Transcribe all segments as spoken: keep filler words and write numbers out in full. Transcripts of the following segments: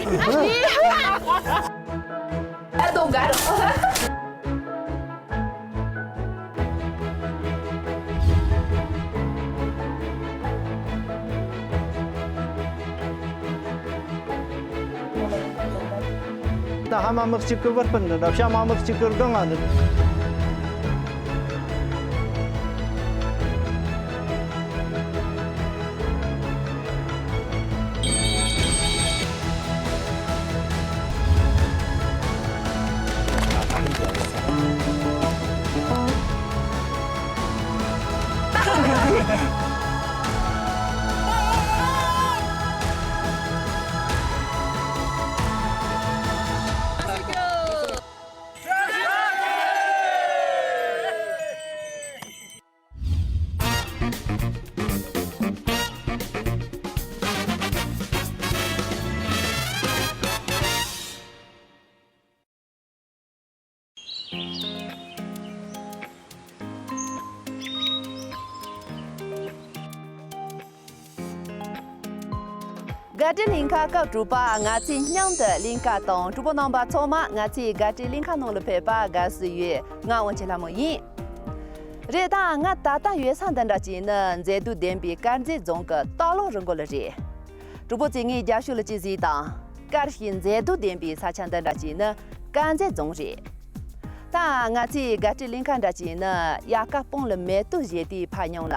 I don't got it. ད་ཧ་མ་མི་གཅིག་གི་བུ་སྤུན་འདི་འདྲ། བྱ་མ་མི་གཅིག་གི་སྒང་ང་འདི། དགའ་སྤྲོའི་གླིང་ག་སྐབས་དྲུག་པ། ང་ཚོས་མཉམ་དུ་གླིང་ག་དང་། གྲོགས་པོ་རྣམ་པ་ཚང་མ་ང་ཚོའི་དགའ་སྤྲོའི་གླིང་ག་ནང་ལ་ཕེབས་པར་དགའ་བསུ་ཡོད། ང་དབང་ཆེན་ལྷ་མོ་ཡིན། རེད། ད་ང་ད་ལྟ་ཡོད་ས་འདི་འདྲ་ཅིག་ནི་མཛེས་སྡུག་ལྡན་པའི་དཀར་མཛེས་རྫོང་གི་ལྟག་ལོག་རི་མགོ་ལ་རེད། གྲོགས་པོ་ཚོས་ངའི་རྒྱབ་ཕྱོགས་ལ་ཅིག་གཟིགས་དང་། དཀར་ཞིང་མཛེས་སྡུག་ལྡན་པའི་ས་ཆ་འདི་འདྲ་ཅིག་ནི་དཀར་མཛེས་རྫོང་རེད། ད་ང་ཚོའི་དགའ་སྤྲོའི་གླིང་ག་འདྲ་ཅིག་ནི་དབྱར་ཁ་སྤང་ལ་མེ་ཏོག་བཞད་དུས་ཕར་མཉམ་ལ།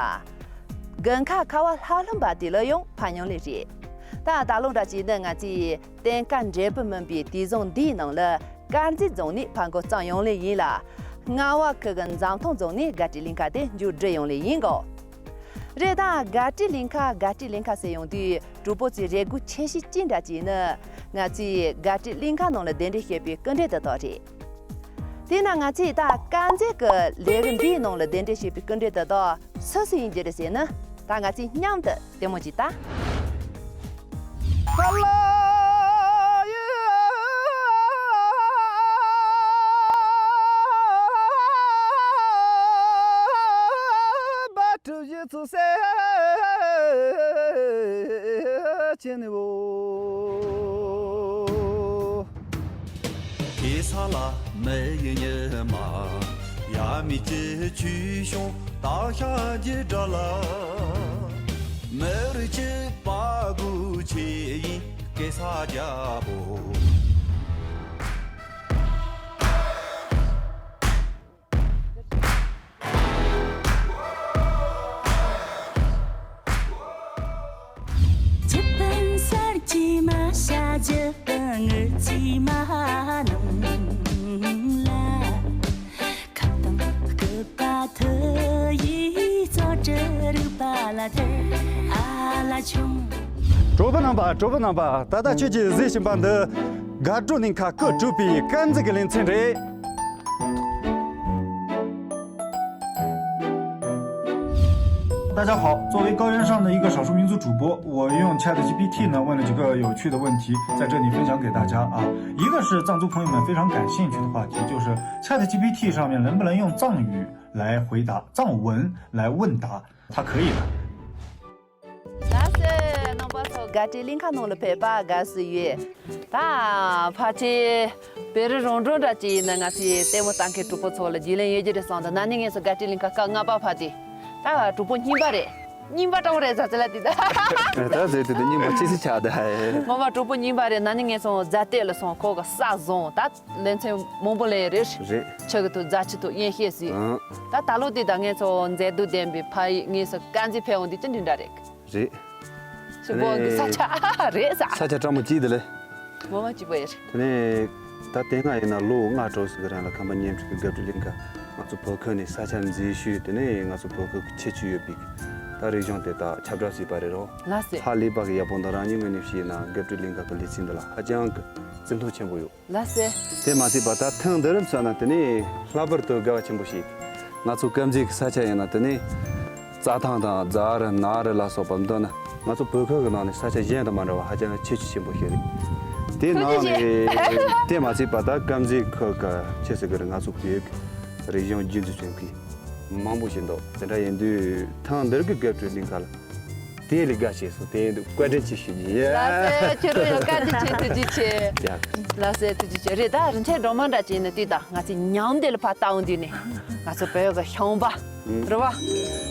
དགུན་ཁ་ཁ་བ་ལྷབ་ལྷུབ་འབབ་དུས་ལ་ཡང་ཕར་མཉམ་ལ་རེད། ད་ད་ལོ་འདྲ་ཅིག་ནི་ང་ཚོའི་སྟོན་ཁ་འབྲས་བུ་སྨིན་པའི་དུས་བཟང་འདིའི་ནང་ལ། དཀར་མཛེས་རྫོང་ནས་ཕར་འགོ་བརྩམས་ཡོང་ལེ་ཡིན་ལ། རྔ་བ་ཁུལ་གྱི་འཛམ་ཐང་རྫོང་ནས་དགའ་སྤྲོའི་གླིང་ག་དེ་མཇུག་སྒྲིལ་ཡོང་ལེ་ཡིན་གོ། རེད། ད་དགའ་སྤྲོའི་གླིང་ག་དགའ་སྤྲོའི་གླིང་ག་ཟེར་ཡོང་དུས། གྲོགས་པོ་ཚོའི་རེ་སྒུག་ཆེ་ཤོས་ཅི་འདྲ་ཅིག་ནི། ང་ཚོས་དགའ་སྤྲོའི་གླིང་ག་ནང་ལ་གདན་འདྲེན་བྱེད་པའི་སྐུ་མགྲོན་དེ་དག་རེད། དེས་ན་ང་ཚོས་ད་དཀར་མཛེས་ཀྱི་ལས་རིགས་འདིའི་ནང་ལ་གདན་འདྲེན་བྱེད་པའི་སྐུ་མགྲོན་དེ་དག་སུ་སུ་ཡིན་རྒྱུ་རེད་ཟེར་ན། ད་ང་ཚོས་མཉམ་དུ་ལྟད་མོ་ཅིག་ལྟ། གེ་ས་ལ་མི་ཡི་ཉི་མ། ཡ་མི་ཅི་ཆུ་ཤོང་ད་ཤ་ཇི་འདྲ་ལ། མི་རིགས་གཅིག་པ་དགོས་ཆེད་ཡིན་གེ་ས་རྒྱལ་པོ། ཆུ་སྤུན་གསར་གྱི་མ་ཤ་རྒྱུ་སྤུན་ངུ་ཅི་མ་ནང་ལ། ཁ་དང་སྐུད་པ་ཐུ་ཡི་རྩོ་གྲི་རུས་པ་ལ་ཐེར་ཨ་ལ་ཆུང་། གྲོགས་པོ་རྣམ་པ། གྲོགས་པོ་རྣམ་པ། ད་ལྟ་ཁྱོད་ཀྱིས་གཟིགས་བཞིན་པ་འདི་དགའ་སྤྲོའི་གླིང་ག་སྐབས་དྲུག་པའི་དཀར་མཛེས་ཀྱི་ལེ་ཚན་རེད། 大家好，作为高原上的一个少数民族主播，我用 ChatGPT 呢问了几个有趣的问题，在这里分享给大家啊。一个是藏族朋友们非常感兴趣的话题，就是 ChatGPT 上面能不能用藏语来回答，藏文来问答，它可以的。 ལགས་སོ། རྣམ་པ་ཚོ་དགའ་སྤྲོའི་གླིང་ག་ནང་ལ་ཕེབས་པར་དགའ་བསུ་ཡོད། ད་ཕལ་ཆེར་བོད་རིགས་རང་གྲོང་འདྲ་ཅིག་ཡིན་ན། ང་ཚོའི་ལྟད་མོ་ལྟ་མཁན་གྲོགས་པོ་ཚོ་ལ་རྒྱུས་ལོན་ཡོད་རྒྱུ་རེད་བསམ་འདུག་ན་ནིང་ངས་སུ་དགའ་སྤྲོའི་གླིང་ག་སྐབས་ལྔ་པ་ཕར་དེ། ད་གྲོགས་པོ་རྙིང་པ་རེད། རྙིང་པ་འདྲ་བོ་རེད་ཟེར་ལ་དེ་ད། ད་ཟེར་དུས་དེ་རྙིང་པ་ཅི་སི་ཆགས་ད། ངོ་མ་གྲོགས་པོ་རྙིང་པ་རེད། ན་ནིང་ངས་སོང་རྫ་སྟོད་ལ་སོང་། ཁོ་གི་ས་བཟུང་། ད་ལེ་ཚན་མང་པོ་ལེན་རེད། རེད། ཆུ་གི་ཐོག་རྫ་ཆུ་ཐོག་ཡན་ཤེས་སི། ཨང་། ད་ད་ལོ་དེ་ད་ངས་སོང་མཛེས་སྡུག་ལྡན་པའི་ཕ་ཡི་ངས་སོང་དཀར་མཛེས་ཕེབས་འོང་དུས་ཅི་འདྲ་འདྲ་རེད། རེད། ཞེ་པོ་འདི་ས་ཆ་རེད་ས། ས་ཆ་གྲང་མོ་གཅིག་དེ་ལས། ངོ་མ་གཅིག་པོ་ཡིན། དེ་ནས་ད་དེ་སྔ་ཡིན་ན་ལོ་ལྔ་འགྲོ་ཟིག་གི་རིང་ལ་ཁམས་པ་ཉིན་དྲུག་གི་དགའ་སྤྲོའི་གླིང་ག་ང་ཚོ་བོད་ཁུལ་ནས་ས་ཆ་འཛིན་ཤུལ། དེ་ནས་ང་ཚོ་བོད་ཁུལ་གྱི་ཁྱད་ཆོས་ཡོད་པའི་ད་རིག་གཞུང་དེ་དག་ཁྱབ་བསྒྲགས་བྱས་པ་རེད་རོ། ལགས་སེ། ཧ་ལས་པ་གི་ཡག་པོ་འདུག་རང་ཉིད་ངོས་ནས་བཤད་ན་དགའ་སྤྲོའི་གླིང་ག་གི་ལེ་ཚན་འདི་ལ་ཧ་ཅང་གི་བརྩི་མཐོང་ཆེན་པོ་ཡོད། ལགས་སེ། དེ་མ་ཟད་པ་ད་ཐེངས་འདིར་མཚོན་ན་དེ་ནས་ལྷག་པར་དུ་དགའ་བ་ཆེན་པོ་ཞིག་ང་ཚོ་དཀར་མཛེས་ཀྱི་ས་ཆ་ཡིན་ན་དེ་ནས་རྩྭ་ཐང་དང་རྫ་རི་ནགས་རི་ལ་སོགས་པ་མདོར་ན་ང་ཚོ་བོད་ཁུལ་གྱི་ནང་ནས་ས་ཆ་གཞན་དང་མ་འདྲ་བ་ཧ་ཅང་ཁྱད་ཆོས་ཆེན་པོ་ཞིག་རེད། དེ་ཐུགས་རྗེ་ཆེ། ནང་ནས་དེ་མ་ཟད་པ་ད་དཀར་མཛེས་ཁུལ་གྱི་ཆེ་ཟེར་གི་རེད། ང་ཚོ་བོད་ཀྱི་རིག་གཞུང་རྒྱུན་དུ་བྱུང་གི་མང་པོ་ཞིག་འདུག་དེ་འདྲ་ཡིན་དུས་ཐེངས་འདིར་གྱི་དགའ་སྤྲོའི་གླིང་ག་ལ། དེ་ལས་དགའ་བྱས་སོང་། དེ་འདུག་བཀའ་དྲིན་ཆེ་ཞུ་རྒྱུ་ཡིན། ལགས་སོ། ཁྱོད་རང་ཡང་བཀའ་དྲིན་ཆེ། ཐུགས་རྗེ་ཆེ། ཡ། ལགས་སོ། ཐུགས་རྗེ་ཆེ། རེད། ད་རིན་ཆེན་སྒྲོལ་མ་འདྲ་ཅིག་ཡིན་ན་དུས་ད་ང་ཚོ་ཉམས་བདེ་ལ་ཕར་ལྟ་འོང་དུས་ནས་ང་ཚོ་བོད་ཀྱི་ཤིང་པ་རེད་བ།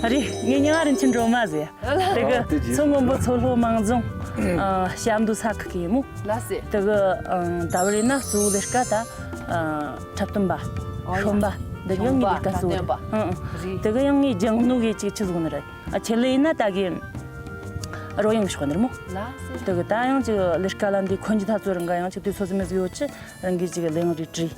རེད། ངའི་མྱིང་ང་རིན་ཆེན་སྒྲོལ་མ་ཟེར། དེ་གི་ཨ། དེ་རྗེས་མཚོ་སྔོན་པོ་མཚོ་ལྷོ་མང་རྫོང་ཨ། ཞབས་མདོ་ས་ཁུལ་གི་ཡིན་མོ། ལགས་སོ། དེ་གི་ཨ། ཟླ་བ་རེ་ན་གཙོ་བོ་ལས་ཀ་ད་ཨ། འཁྲབ་སྟོན་པ། ཨོ་ཡ། ཤོམ་པ། འདི་ཡང་ངའི་ལས་ཀ་གཙོ་བོ་རེད། འཁྲབ་སྟོན་པ། ཨ། ཨ། རེད། དེ་གི་ཡང་ངའི་སྦྱང་ནོ་གི་ཅིག་ཆི་ཟིག་ནི་རེད། ཨ། ཆེད་ལས་ཡིན་ན་ད་གི་རོལ་དབྱངས་ཤོག་ནི་རེད་མོ། ལགས་སོ། དེ་གི་ད་ཡང་ཅིག་ལས་ཀ་ལ་འདི་འཁོན་གྱི་ཐ་ཚོ་རང་ག་ཡང་ཅིག་དུས་ཚོད་ཙམ་ཟིག་ཡོད་ཅི་རང་གི་ཅིག་ལས་ཡང་རེ་བྲིས།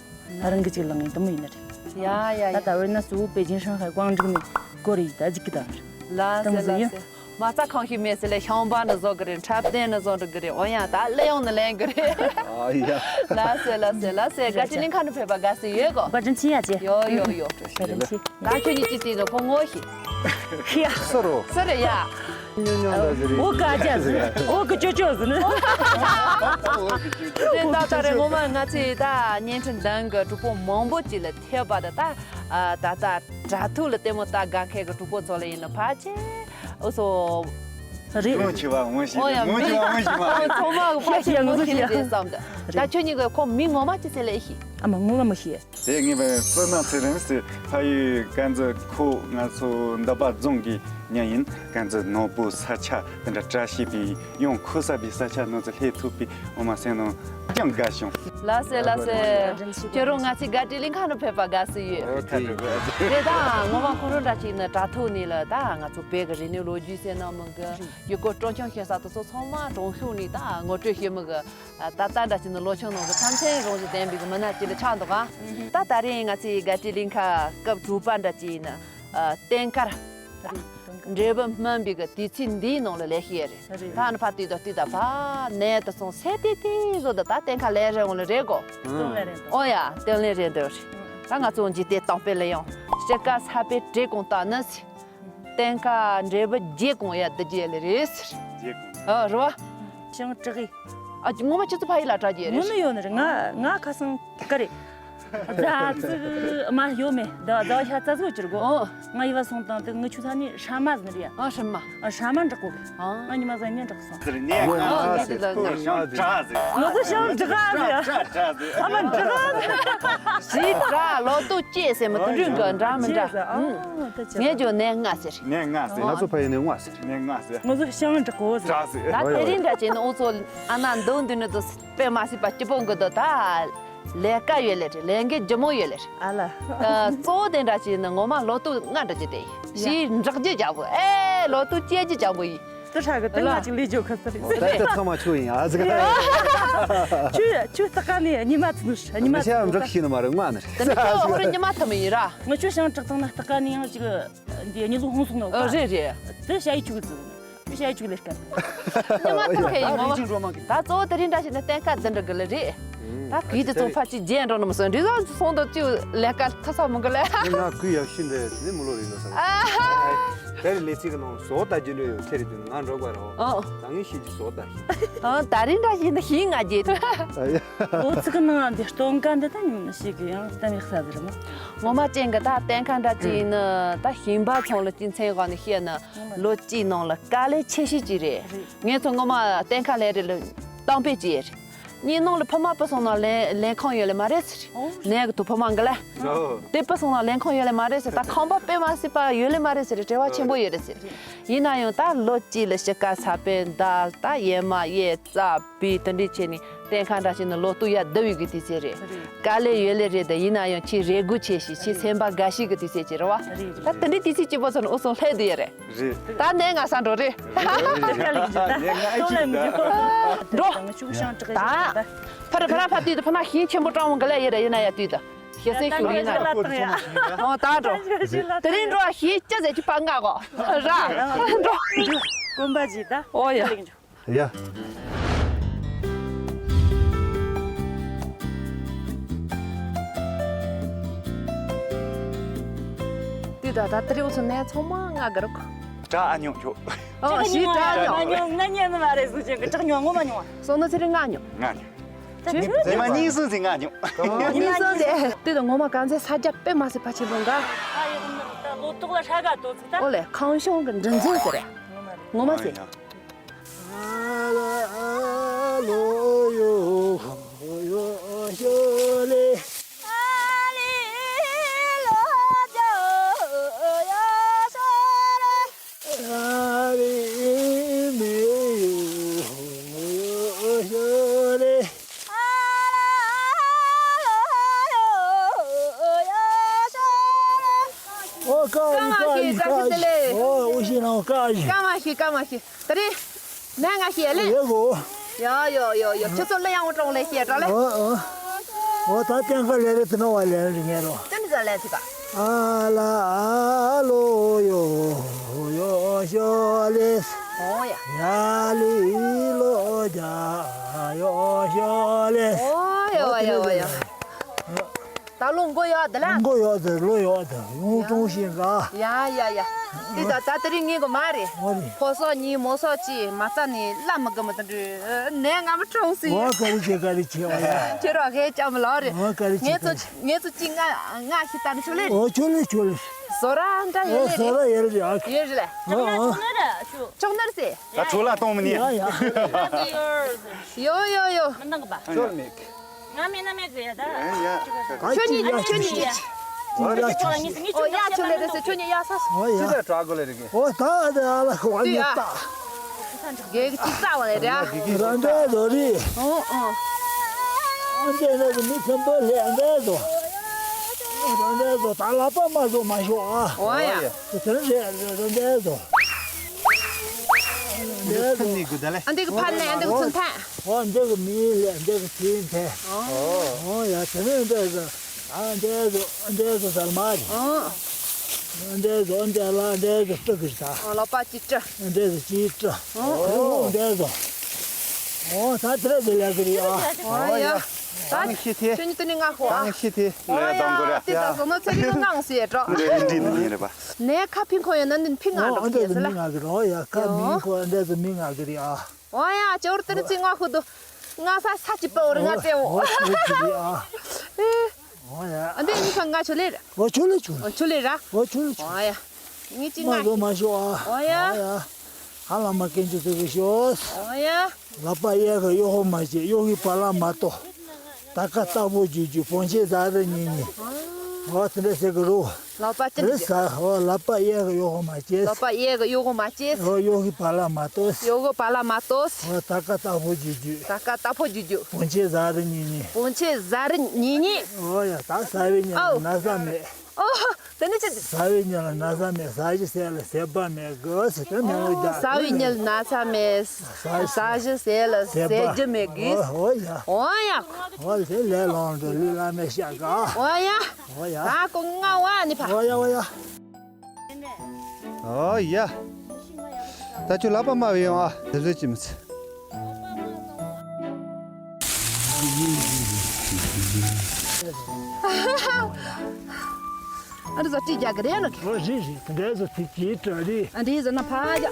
རང་གི་ཅིག་ལངས་ཡིན་དུ་མོ་ཡིན་ནི་རེད། ཡ་ཡ་ཡ། ད་ད་བར་ན་སུ་པེ་ཅིན་ཧྲང་ཧའི་ཀོང་ཀྲིག་ནས་གོ་རེ་ཡིན་ད་ཅིག་གི་ད་རེད། ལགས་སོ། ལགས་སོ། མ་རྩ་གང་ཞིག་མེད་ཟེར་ལས་ཤིང་པ་ནི་བཟོ་གི་རེད། འཁྲབ་སྟོན་ནི་བཟོ་འགྲོ་གི་རེད། འོ་ཡ་ད་གླུ་དབྱངས་ནི་ལེན་གི་རེད། ཨ་ཡ། ལགས་སོ། ལགས་སོ། ལགས་སོ། དགའ་སྤྲོའི་གླིང་ཁ་ནས་ཕེབས་པ་དགའ་བསུ་ཡོད་གོ། བཀའ་དྲིན་ཆེ་ཡ་ཅེ། ཡོ་ཡོ་ཡོ། བཀའ་དྲིན་ཆེ། ད་ཁྱོད་གཉིས་ཀྱིས་བལྟས་ན་ཁོ་ངོ་ཤེས། ཤེས་ཡ། སུ་རོ། སུ་རེད་ཡ། ཉོ་ཉོ་ལ་ཟེར། འོ་ཀ་ཅ་ཟེར། འོ་ཀི་ཅོ་ཅོ་ཟེར་ནི། དེ་ད་ད་རེས་ངོ་མ་ང་ཚོས་ད་བརྙན་འཕྲིན་འདང་གི་གྲོགས་པོ་མང་པོ་ཅིག་ལ་ཐེབས་པ་ད་ད་ཨ། ད་ད་དྲ་ཐོག་ལ་ལྟད་མོ་ལྟ་དགའ་མཁན་གི་གྲོགས་པོ་ཚོ་ལ་ཡིན་ན་ཕལ་ཆེར་འོ་སོ། རེད། ངོ་ཆེ་བ་ངོ་ཤེས། ཨོ་ཡ། ངོ་ཆེ་བ་ངོ་ཤེས་མ་རེད། ཚང་མ་གི་ཕལ་ཆེར་ངོ་ཤེས་རེད་བསམ་ད། ད་ཁྱོད་གཉིས་ཀྱི་ཁོ་མིང་ངོ་མ་ཅི་ཟེར་ལབ་ཤེས། ཨ་མ་ངོ་མ་མི་ཤེས། དེ་ངེས་པར་བསོད་ནམས་ཚེ་རིང་ཟེར། ཕ་ཡུལ་ཀན་ཛི་ཁོ་ང་ཚོ་འདབ་པ་རྫོང་གི་མྱི་ཡིན། ཀན་ཛི་ནོར་བུ་ས་ཆ་དེ་འདྲ་བཀྲ་ཤིས་པའི་ཡང་ཁོ་ས་པའི་ས་ཆ་ནང་ཚོ་སླེབས་ཐུབ་པའི་ངོ་མ་སེམས་ནང་ཅང་དགའ་བྱུང་། ལགས་སེ་ལགས་སེ། ཁྱོད་རང་ང་ཚོའི་དགའ་སྤྲོའི་གླིང་ཁ་ནང་ཕེབས་པ་དགའ་བསུ་ཡོད། ཨོ་ཐུགས་རྗེ་ཆེ། དེ་དང་ངོ་མ་ཁོ་རང་འདྲ་ཅིག་ནི་དྲ་ཐོག་ནས་ལ་ད་ང་ཚོ་བོད་ཀྱི་རིག་གནས་ལོ་རྒྱུས་ཟེར་ན་མིན་གི་ཡུལ་སྐོར་སྤྲོ་འཆམ་བྱེད་ས་དེ་ཚོ་ཚང་མ་གྲོང་ཤུགས་ནས་ད་ངོ་སྤྲོད་བྱེད་མི་གི་ད་ལྟ་འདྲ་ཅིག་ནི་ལོ་ཆུང་ནང་གི་ཚབས་ཆེན་རང་བཞིན་ལྡན་པའི་གི་མི་སྣ་ཅིག་ལ་ཆགས་འདུག་ག་ད་ད་རེས་ང་ཚོའི་དགའ་སྤྲོའི་གླིང་ཁ་སྐབས་དྲུག་པ་འདྲ་ཅིག་ནི་ཨ། རྟེན་མཁར་འབྲས་བུ་སྨིན་པའི་གི་དུས་ཚིགས་འདིའི་ནང་ལ་ལས་ཤེས་རེད། རེད། ད་ནི་ཕ་དུས་དང་དུས་དང་ཕ་ནས་ད་སོང་སེ་དེ་དེ་བཟོ་ད་ད་རྟེན་མཁར་ལས་རེད་འོང་ལ་རེད་གོ། སྟོན་ལས་རེད་འདུག་ཨོ་ཡ་སྟོན་ལས་རེད་འདུག་ད་ང་ཚོ་འཇིག་རྟེན་སྟོང་པའི་ལ་ཡང་དཔྱིད་ཀ་ས་པའི་བྲེ་གང་བཏགས་ནི། རྟེན་མཁར་འབྲས་བུ་བརྒྱད་གང་ཡ་འདི་རྒྱས་ལེ་རེད་ཟེར། བརྒྱད་གང་། ཨ་རེད་བ། ཞིང་དྲུག་གི། ཨ་ངོ་མ་ཆུ་ཚོད་ཕ་ཡི་ལ་དྲག་རྒྱས་རེད། ངོ་མ་ཡོད་ནི་རེད། ང་ང་ཁ་སང་ཀ་རེད། རྫ་ཙིག་མ་ཡོད་མེད་ད་ཟླ་བ་ཤ་ཚ་ཚོ་ཅིར་གོ། ཨོ། ང་ཡི་བ་སོང་དང་དེ་ངི་ཆུ་ཚ་ནི་ཧྲ་མ་ཟིན་རེད། ཨ་ཧྲ་མ། ཨ་ཧྲ་མ་འབྲག་གོ་གི། ཨ། ང་ཉི་མ་ཟ་ཉན་འབྲག་སོང་། ཟེར་ནས་ཨ་ང་ཟེར་ལ་ང་ཞང་དྲག་ཟེར། ང་ཚོ་ཞང་དྲག་ཟེར། དྲག་དྲག་ཟེར། ཨ་མ་དྲག་ཟེར། ཞི་དྲག་ལོ་ཏོག་སྐྱེས་ཟེར་མི་དུ་འདྲུད་གི་འདྲ་མི་འདྲ། ངས་ཇོ་ནས་ང་ཟེར། ནས་ང་ཟེར། ང་ཚོ་ཕ་ཡི་ནས་ང་ཟེར། ནས་ང་ཟེར། ང་ཚོ་ཞང་དྲག་གོ་ཟེར། དྲག་ཟེར། ད་དེ་རིང་འདྲ་བྱས་ན་འུ་ཚོ་ཨ་ན་འདུག་འདུག་ནི་དུ་དཔེ་མ་སྲིད་པ་སྐྱིད་པོ་འགི་འདུག་ད་ལས་ཀ་ཡོད་ལེ་རེད། ལས་འགན་ལྗིད་མོ་ཡོད་ལེ་རེད། ཨ་ལ། གཙོ་བོ་དེ་འདྲ་བྱས་ན་ངོ་མ་ལོ་ཏོག་ང་འདྲ་ཅིག་དེ་ཡིན། ཞི་འབྲག་རྒྱུ་ཅག་པོ་ཨེ་ལོ་ཏོག་སྐྱེ་རྒྱུ་ཅག་པོ་ཡིན། དུ་ཧྲ་གི་དེ་ང་ཅིག་ལས་ཇོ་ཁ་ཟེར། ད་ལྟ་ཚང་མ་ཆུ་ཡིན་ཨ་ཟིག་ཆུ་ཆུ་ལྟ་ག་ནས་ཉི་མ་ཚུ་ནུ་ཧྲ་ཉི་མ་ཚུ་ནུ་ཧྲ། ཤི་ནི་མ་རེད་ང་ནི། དེ་ནི་ཁྱོད་ཧོ་རུ་ཉི་མ་ཐུ་མི་ཡིན་ར། ང་ཆུ་ཞང་དྲག་ཐང་ན་ལྟ་ག་ནས་ཡང་ཅིག་འདི་ཉི་ལུ་ཧོང་སོང་ནོ། ཨ་རེད་རེད། དེ་ཤ་ཡི་ཆུ་གི་ཚུ་ནི་ཤ་ཡི་ཆུ་ལས་ཀ་ནི་ཉི་མ་ཐུ་ཁེ་ཡིན་མོ། ད་གཙོ་བོ་དེ་རིང་འདྲ་ཞིག་ནི་གཏན་ཁ་འདི་འདྲ་གི་ལ་རེད། ད་གི་དེ་ཚོ་ཕ་ཅི་རྗེས་འགྲོ་ནི་མི་སོན་འདི་ཚོ་སོང་དུ་ཅུ་ལས་ཀ་ཐུ་ས་མི་གི་ལ། ང་གུ་ཡག་ཤི་འདི་ནི་མི་ལོ་རིང་ནོ་ས། ཨ་ཧ། དེར་ལས་ཚིག་གི་ནང་བཟོ་ལྟ་རྒྱུ་འདྲ་ཡོད་ཁྱེད་རེད་དུ་ང་འགྲོ་དགོས་རོ། ཨོ། ད་ངས་ཤེས་ཀྱི་བཟོ་ལྟ་ཤེས། ཨོ་ད་རིང་འདྲ་ཞིག་འདི་ཤིང་ང་རྒྱལ། ཨོ་ཚིག་གི་ནང་འདི་སྟོན་ཀ་འདི་ད་ཉུང་ཤིག་གི་ཡང་གཏན་ཡག་ས་ཟེར་མོ། ངོ་མ་ཅན་གི་ད་གཏན་ཁ་འདྲ་ཅིག་ནི་ད་ཤིང་པ་ཚོང་ལ་སྤྱི་མཚན་གོ་ནི་ཤེས་ནི་ལོ་གཅིག་ནང་ལ་དཀའ་ལས་ཆེ་ཤོས་ཅིག་རེད། ངས་ཚོ་ངོ་མ་གཏན་ཁ་ལས་རེད་ལ་གཏམ་དཔེ་ཅིག་རེད། གཉིས་ནང་ལ་ཕ་མ་བུ་སོང་ན་ལེན་ལེན་ཁང་ཡོད་ལེ་མ་རེད་ཟེར། ནས་གི་ཐུ་ཕ་མ་འགི་ལ། དེ་བུ་སོང་ན་ལེན་ཁང་ཡོད་ལེ་མ་རེད་ཟེར། ད་ཁང་པ་དཔེ་མ་སྲིད་པ་ཡོད་ལེ་མ་རེད་ཟེར། བྲེལ་བ་ཆེན་པོ་ཡོད་རེད་ཟེར། ཡིན་ན་ཡང་ད་ལོ་གཅིག་ལ་དཔྱིད་ཀ་ཚ་པའི་ཟླ་ད་ཡས་མ་ཡས་རྩ་བི་དེ་འདྲས་བྱས་ནས་གཏན་ཁ་འདྲ་བྱས་ནས་ལོ་ཏོག་ཡ་བསྡུ་བའི་གི་དུས་ཚོད་རེད། དཀའ་ལས་ཡོད་ལེ་རེད། དེ་ཡིན་ན་ཡང་ཁྱེད་རེ་སྒུག་ཆེ་ཞིག་ཁྱེད་སེམས་པ་དགའ་ཞིག་གི་དུས་ཚོད་ཅིག་རེད་བ། ད་དེ་འདྲས་དུས་ཚོད་སྐྱིད་པོ་ཚོ་ནས་འུ་སོང་ལྷས་བསྡད་ཡོད་རེད། རེད། ད་ནས་ང་ས་འགྲོ་རེད། ལས་ང་ཅིག་ད། འགྲོ། ད། ཕར་ཕར་ཕར་དུས་དུ་ཕ་ན་ཤིང་ཆེན་པོ་སྤྲང་བོ་འགི་ལ་ཡེ་ར་ཡེ་ན་ཡ་དུས་དུ། ཤི་སེ་ཤུ་རི་ན། ཨོ་ད་འགྲོ། དེ་རིང་འགྲོ་ཤིང་ཅི་ཟེར་གྱི་པ་ང་གོ། ར། འགྲོ། དཀོན་པ་ཇི་ད། ཨོ་ཡ། ཡ། དེ་ད་ད་དེ་རིང་འུ་ཚོ་ནས་ཚང་མ་ང་གི་རོགས། བྲག་ཨ་ཉོ་ཁྱོ། ཨོ་ཞི་བྲག་ཉོ། ང་ཉོ་ང་ཉོ་ནི་མ་རེད་ཟུ་ཅན་གི་བྲག་ཉོ་ངོ་མ་ཉོ། སོང་ན་ཚེ་རིང་ང་ཉོ། ང་ཉོ། ཉི་མ་གཉིས་གསུམ་ཟིག་ང་ཉོ། ཉི་མ་གཉིས་གསུམ་ཟིག་དེ་ད་ངོ་མ་གང་ཚེ་ས་རྒྱ་དཔེ་མ་སྲིད་ཕ་ཆེན་པོ་འགའ། ཨ་ཡོ་ད་ལོ་ཏོག་ལ་ཧྲ་ག་ཏོ་ཚིག་ད། ཨོ་ལེ་ཁང་ཤོང་གི་འདྲི་འཛིན་ཟེར་རེད། ངོ་མ་རེད། ངོ་མ་ཟེར། ཨོ་བཀའ་ཡིས་བཀའ་ཡིས་བཀའ་ཡིས། ཨོ་དབུ་ཞིག་ནང་བཀའ་ཡིས། བཀའ་མ་ཤི་བཀའ་མ་ཤི། ད་རེས་ནས་ང་ཤི་ལེ། ཡོད་གོ། ཡོ་ཡོ་ཡོ་ཡོ། ཁྱོད་ཚོ་གླུ་དབྱངས་དབུ་སྐྲོང་ལེ་ཤི་ཡ་འགྲོ་ལེ། ཨོ་ཨོ། ཨོ་ད་གཏན་ཁ་ལེ་རེ་ཏི་ནོ་བ་ལེ་རེ་ངེ་རོ། ཏི་ནི་ཟ་ལེ་ཐི་ག་ཨ་ལ་ཨ་ལོ་ཡོ་ཡོ་ཤོ་ལེ། ཨོ་ཡ། ཡ་ལི་ལོ་ཇ་ཡོ་ཤོ་ལེ། ཨོ་ཡ་ཨོ་ཡ་ཨོ་ཡ། ད་ལོ་མགོ་ཡོག་དེ་ལ། མགོ་ཡོག་དེ་ལོ་ཡོག་དེ་ཡོང་ཀྲུང་ཤིང་ག་ཡ་ཡ་ཡ། དེ་ད་ད་དེ་རིང་ངེད་གོ་མ་རེད། ཨོ་རེད། ཕོ་སོག་གཉིས་མོ་སོག་གཅིག་མ་རྩ་ནས་བླ་མི་དགོས་མི་དང་འདྲ་ནས་ང་མི་གྲོངས་སི། ཨོ་ག་རེ་བྱེད་ག་རེ་བྱེད་ཨོ་ཡ། ཁྱེད་རོགས་ཧེ་ཅམ་ལོ་རེད། ཨོ་ག་རེ་ངེད་ཚོ་བྱེད་ངེད་ཚོ་གཅིག་ང་ང་ཤི་ད་ནི་ཆོ་ལེ། ཨོ་ཆོ་ལེ་ཆོ་ལེ། བཟོ་ར་འདྲ་ཡོད་ཨོ་ལེ་བཟོ་ར་རེད། ཡོད་རེད་ཨ། ཡོད་རེད་ལེ། ཨོ་ཨོ། ཆོག་ནར་སི། ད་ཆོ་ལ་གཏོང་མི་ནི། ཡ་ཡ། ཡོ་ཡོ་ཡོ། མི་འདང་གི་པ། ཆོ་ལེ་མེད། ང་མེད་ན་མེད་དགོས་ཡ་ད། ཨེ་ཡ། ཁྱོད་གཉིས་ཁྱོད་གཉིས། ཨོ་ཡ་ཆུ་ལེ་རེ་སེ་ཁྱོད་གཉིས་ཡ་ས། ཨོ་ཡ། ཅི་ལ་གྲག་གོ་ལེ་རེ་གི། ཨོ་ད་ཨ་ད་ཨ་ལ་ཁོ་ཨ་ཉེ་ད། གེ་གི་ཅི་ཙ་བ་ལེ་ར། རང་འདྲ་རོ་རི། ཨོ་ཨོ། ཨ་འདྲ་ནི་མི་ཚན་པོ་ལེ་འདྲ་རོ། རང་འདྲ་རོ་ད་ལ་པ་མ་བཟོ་མ་ཤོག་ཨ། ཨོ་ཡ། དེ་རེ་རང་འདྲ་རོ། འདི་ཚུན་ནི་གུ་ད་ལེ། ཨ་འདི་གི་ཕར་ནས་ཨ་འདི་གི་ཚུན་ཐན། ཨོ་འདི་གི་མི་ལེ་འདི་གི་ཚུན་ཐན། ཨོ་ཡ་དེ་ནས་འདི་གི་ཨ་འདི་གི་འདི་གི་ཟལ་མ་རེད། ཨོ་འདི་གི་འདི་ལ་འདི་གི་སྤུ་གི་ད། ཨོ་ལག་པ་ཅི་སྤྲ། འདི་གི་ཅི་སྤྲ། ཨོ་འདི་གི་ཨོ་ད་དེ་རེད་ལེ་གི་རེད་ཨ། ཨོ་ཡ། ད་ཁྱོད་ཤི་ཐེ། ཁྱོད་ནི་དེ་ནི་ང་ཧོ་ཨ། ཁྱོད་ཤི་ཐེ། ཨོ་ཡ་དེ་ད་བཟོ་ན་ཚེ་རིང་ནང་ཟེར་འགྲོ། འདི་འདི་ནི་རེད་པ། ནས་ཁ་ཕིང་ཁོ་ཡོད་ན་ནི་ཕིང་ང་འགྲོ་ཨོ་ཁྱེད་ཟེར་ལ། མི་ང་གི་རོ་ཡ་ཁ་མིང་ཁོ་འདྲ་ཟེར་མི་ང་གི་རེད་ཨ། ཨོ་ཡ་ཅོར་ཏེར་ཚིག་ང་ཁུ་དུ། ང་ས་ས་ཅི་པ་འོར་ང་ཏེ་འོ། ཨོ་ཡ། ཨ་འདི་ནི་ཁ་ང་ཆོ་ལེ་ར། ཨོ་ཆོ་ལེ་ཆོ་ལེ། ཨོ་ཆོ་ལེ་ར། ཨོ་ཆོ་ལེ་ཆོ་ལེ། ཨོ་ཡ། ངི་ཅི་ང་ང་ཟོ་མ་ཤོ་ཨ། ཨོ་ཡ། ཨོ་ཡ། ཧ་ལ་མ་ཀེན་ཅི་ཟེར་གི་ཤོ། ཨོ་ཡ། ལག་པ་གཡས་ཀྱི་གཡོག་མ་བྱེད། གཡོག་གི་བར་ལ་མ་གཏོགས། ད་ཀ་ལྟ་བུ་རྒྱུ་རྒྱུ་བོན་ཆེ་ཟ་རི་ཉིན་ཉིན། ཨོ་དེ་འདྲ་ཟེར་གི་རོ། ལག་པ་ཅི་འདྲ་རེད་ཟ། ཨོ་ལག་པ་གཡས་ཀྱི་གཡོག་མ་བྱེད། ལག་པ་གཡས་ཀྱི་གཡོག་མ་བྱེད། ཨོ་གཡོག་གི་བར་ལ་མ་གཏོགས། གཡོག་གི་བར་ལ་མ་གཏོགས། ཨོ་ད་ཀ་ལྟ་བུ་རྒྱུ་རྒྱུ། ད་ཀ་ལྟ་བུ་རྒྱུ་རྒྱུ། བོན་ཆེ་ཟ་རི་ཉིན་ཉིན། བོན་ཆེ་ཟ་རི་ཉིན་ཉིན། ཨོ་ཡ་ད་ཟ་བའི་ཉིན་ཨོ་ན་ཟ་མེད། ཨོ། དེ་ནི་ཅི། ཟ་བའི་ཉིན་ལ་ན་ཟ་མེད། ཟ་བཞིན་ཟས་ལ་ཟད་པ་མེད་གི་ཟེར་དེ་མེད་ལོ་རྒྱག་ཟ་བའི་ཉིན་ལ་ན་ཟ་མེད། ཟ་བཞིན་ཟས་ལ་ཟད་པ་ཟད་རྒྱུ་མེད་གི། ཨོ་ཡ། ཨོ་ཡ། ཨོ་དེ་ལས་ལོང་དུ་ལུས་ལ་མེད་ཤག་ག། ཨོ་ཡ། ཨོ་ཡ། ད་ཀོ་ང་བ་ནི་ཕ། ཨོ་ཡ་ཨོ་ཡ། ཨོ་ཡ། ད་ཁྱོད་ལག་པ་དམར་བའི་ཡོང་ཨ། དེ་ཚོད་ཅི་མི་ཚེ། ཨ་རི་ཟ་ཏི་རྒྱག་གི་རེད་ལ། ཨོ་རེད་རེད། འདྲ་ཟ་ཏི་ཅི་ཏྲ་རེད། ཨ་འདི་ཟ་ན་ཕ་ཡ།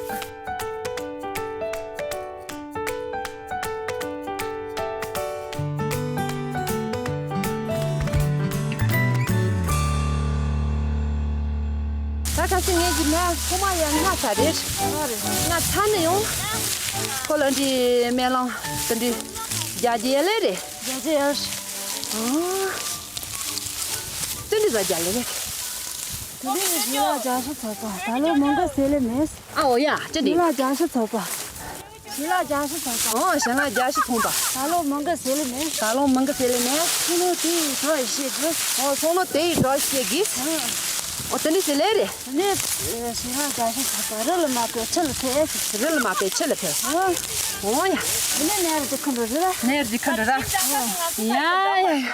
ད་ག་སི་ངེད་ཀྱི་ནས་ཁོ་མ་ཡང་ང་ཚ་རེད། ང་ཚ་ནི་ཡོང་། ཁོ་ལ་འདི་སྨན་ལམ་དེ་འདི་རྒྱ་རྒྱལ་ལེ་རེད། རྒྱ་རྒྱལ། ཨ། དེ་འདི་ཟ་རྒྱ་ལེ་རེད། དེ་འདི་ཞི་ལ་རྒྱ་ཤི་ཚ་ཚ་ད་ལོ་མང་ག་ཟེ་ལེ་མེད། ཨ་འོ་ཡ་ཅི་འདི། ཞི་ལ་རྒྱ་ཤི་ཚ་ཚ། ཞི་ལ་རྒྱ་ཤི་ཚ་ཚ། ཨོ་ཞི་ལ་རྒྱ་ཤི་ཚོང་པ། ད་ལོ་མང་ག་ཟེ་ལེ་མེད། ད་ལོ་མང་ག་ཟེ་ལེ་མེད། ཚོང་ལོ་དེ་ཡི་གྲོགས་ཤེས་གི། ཨོ་ཚོང་ལོ་དེ་ཡི་གྲོགས་ཤེས་གི། ཨོ་དེ་ནི་ཟེ་ལེ་རེད། ནི་ཞི་ལ་རྒྱ་ཤི་ཚ་ཚ་རི་ལ་མ་ཕེ་ཆི་ལ་ཕེ། རི་ལ་མ་ཕེ་ཆི་ལ་ཕེ། ཨོ་ཡ། ནི་ནེ་རི་ཁ་འགྲོ་རི་ར། ནེ་རི་ཁ་འགྲོ་ར། ཡ་ཡ་ཡ།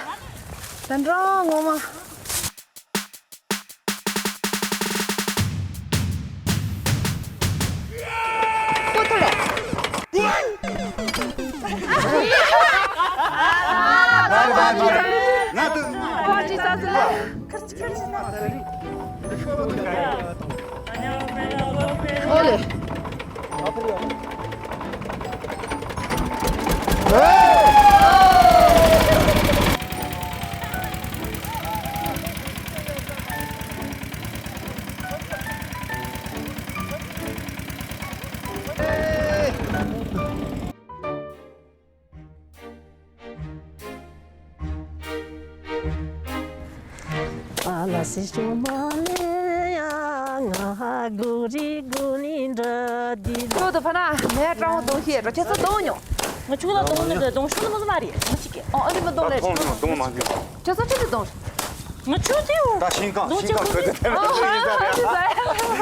ད་འགྲོ་ངོ་མ། ལ་སི་ཤོ་མ་ལེ་ཡ་ང་གུ་རི་གུ་ནི་འདྲ་འདི་ལ། ཁྱོད་དུ་ཕ་ན་མེ་སྤྲང་བོ་གདོང་ཤེས་རོ་ཁྱེད་ཚོ་གདོང་མྱོང་། ང་ཆུ་ལ་གདོང་ནི་འདྲ་གདོང་ཤུ་ལ་མ་ཟ་མ་རེད་ང་ཅིག་གི་ཨོ་ཨ་ནི་མ་གདོང་ལས་རེད། གདོང་མ་གདོང་མ་གདོང་། ཁྱོད་ཚོ་ཁྱེད་ཚོ་གདོང་། ང་ཆུ་དེའུ། ད་ཤིང་ཀང་ཤིང་ཀང་ཁོད་དེ་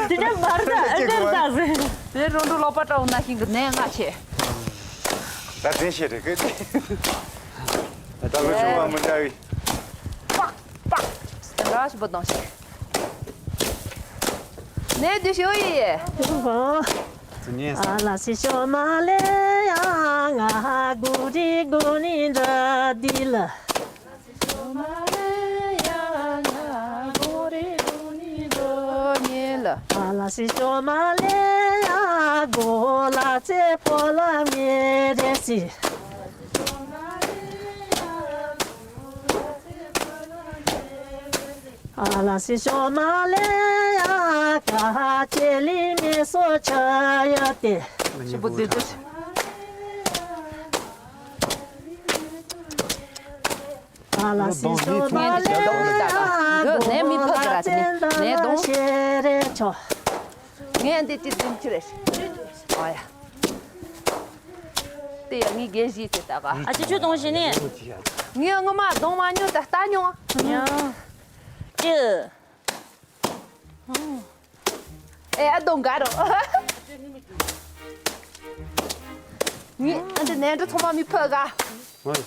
དེ་འདྲ་མ་རེད་ད་ཨ་ཏེ་ཟ་ཟེར། དེ་རོང་འབྲོག་ལོག་པ་འདྲ་བོ་ན་ཤིང་གི་ནས་ང་ཆེ། ད་དེ་ཤེས་རེད་གི་དེ། ད་ལོ་ཆུང་བ་མི་འདྲ་བའི། པག་པག་དེ་འདྲ་ཞིག་པོ་གདོང་ཤིག་ནས་དེ་ཤོ་ཡི། ཨ་ལ་སི་ཤོ་མ་ལེ་ཡ་ང་གུ་རི་གུ་ནི་འདྲ་འདི་ལ། ཨ་ལ་སི་ཤོ་མ་ལེ་ཡ་གོ་ལ་ཚེ་ཕོ་ལ་མེ་རེ་སི། ཨ་ལ་སི་ཤོ་མ་ལེ་ཡ་ཀ་ཅེ་ལི་མེ་སོ་ཆ་ཡ་ཏེ། ཞིམ་པོ་དེ་དེ། ཨ་ལ་སི་ཤོ་མ་ལེ་ཡ་གོ་ལ་ཚེ་ལ་ཤེ་རེ་ཆོ། ངས་འདི་ཏི་འཛིན་གྱི་རེད། ཨ་ཡ། དེ་ཡ་ངའི་རྒན་བཞི་དེ་ལྟ་ག་ཨ་ཅེ་ཁྱོད་གདོང་བཞིན་ནི། ངས་ངོ་མ་གདོང་མ་ཉོ་ད་ལྟ་ཉོ། ཡ། ཅི། ཨེ་ཨ་གདོང་དགའ་རོ། ངས་ཨ་འདི་ནས་འདྲ་ཚང་མ་མི་ཕོད་ག་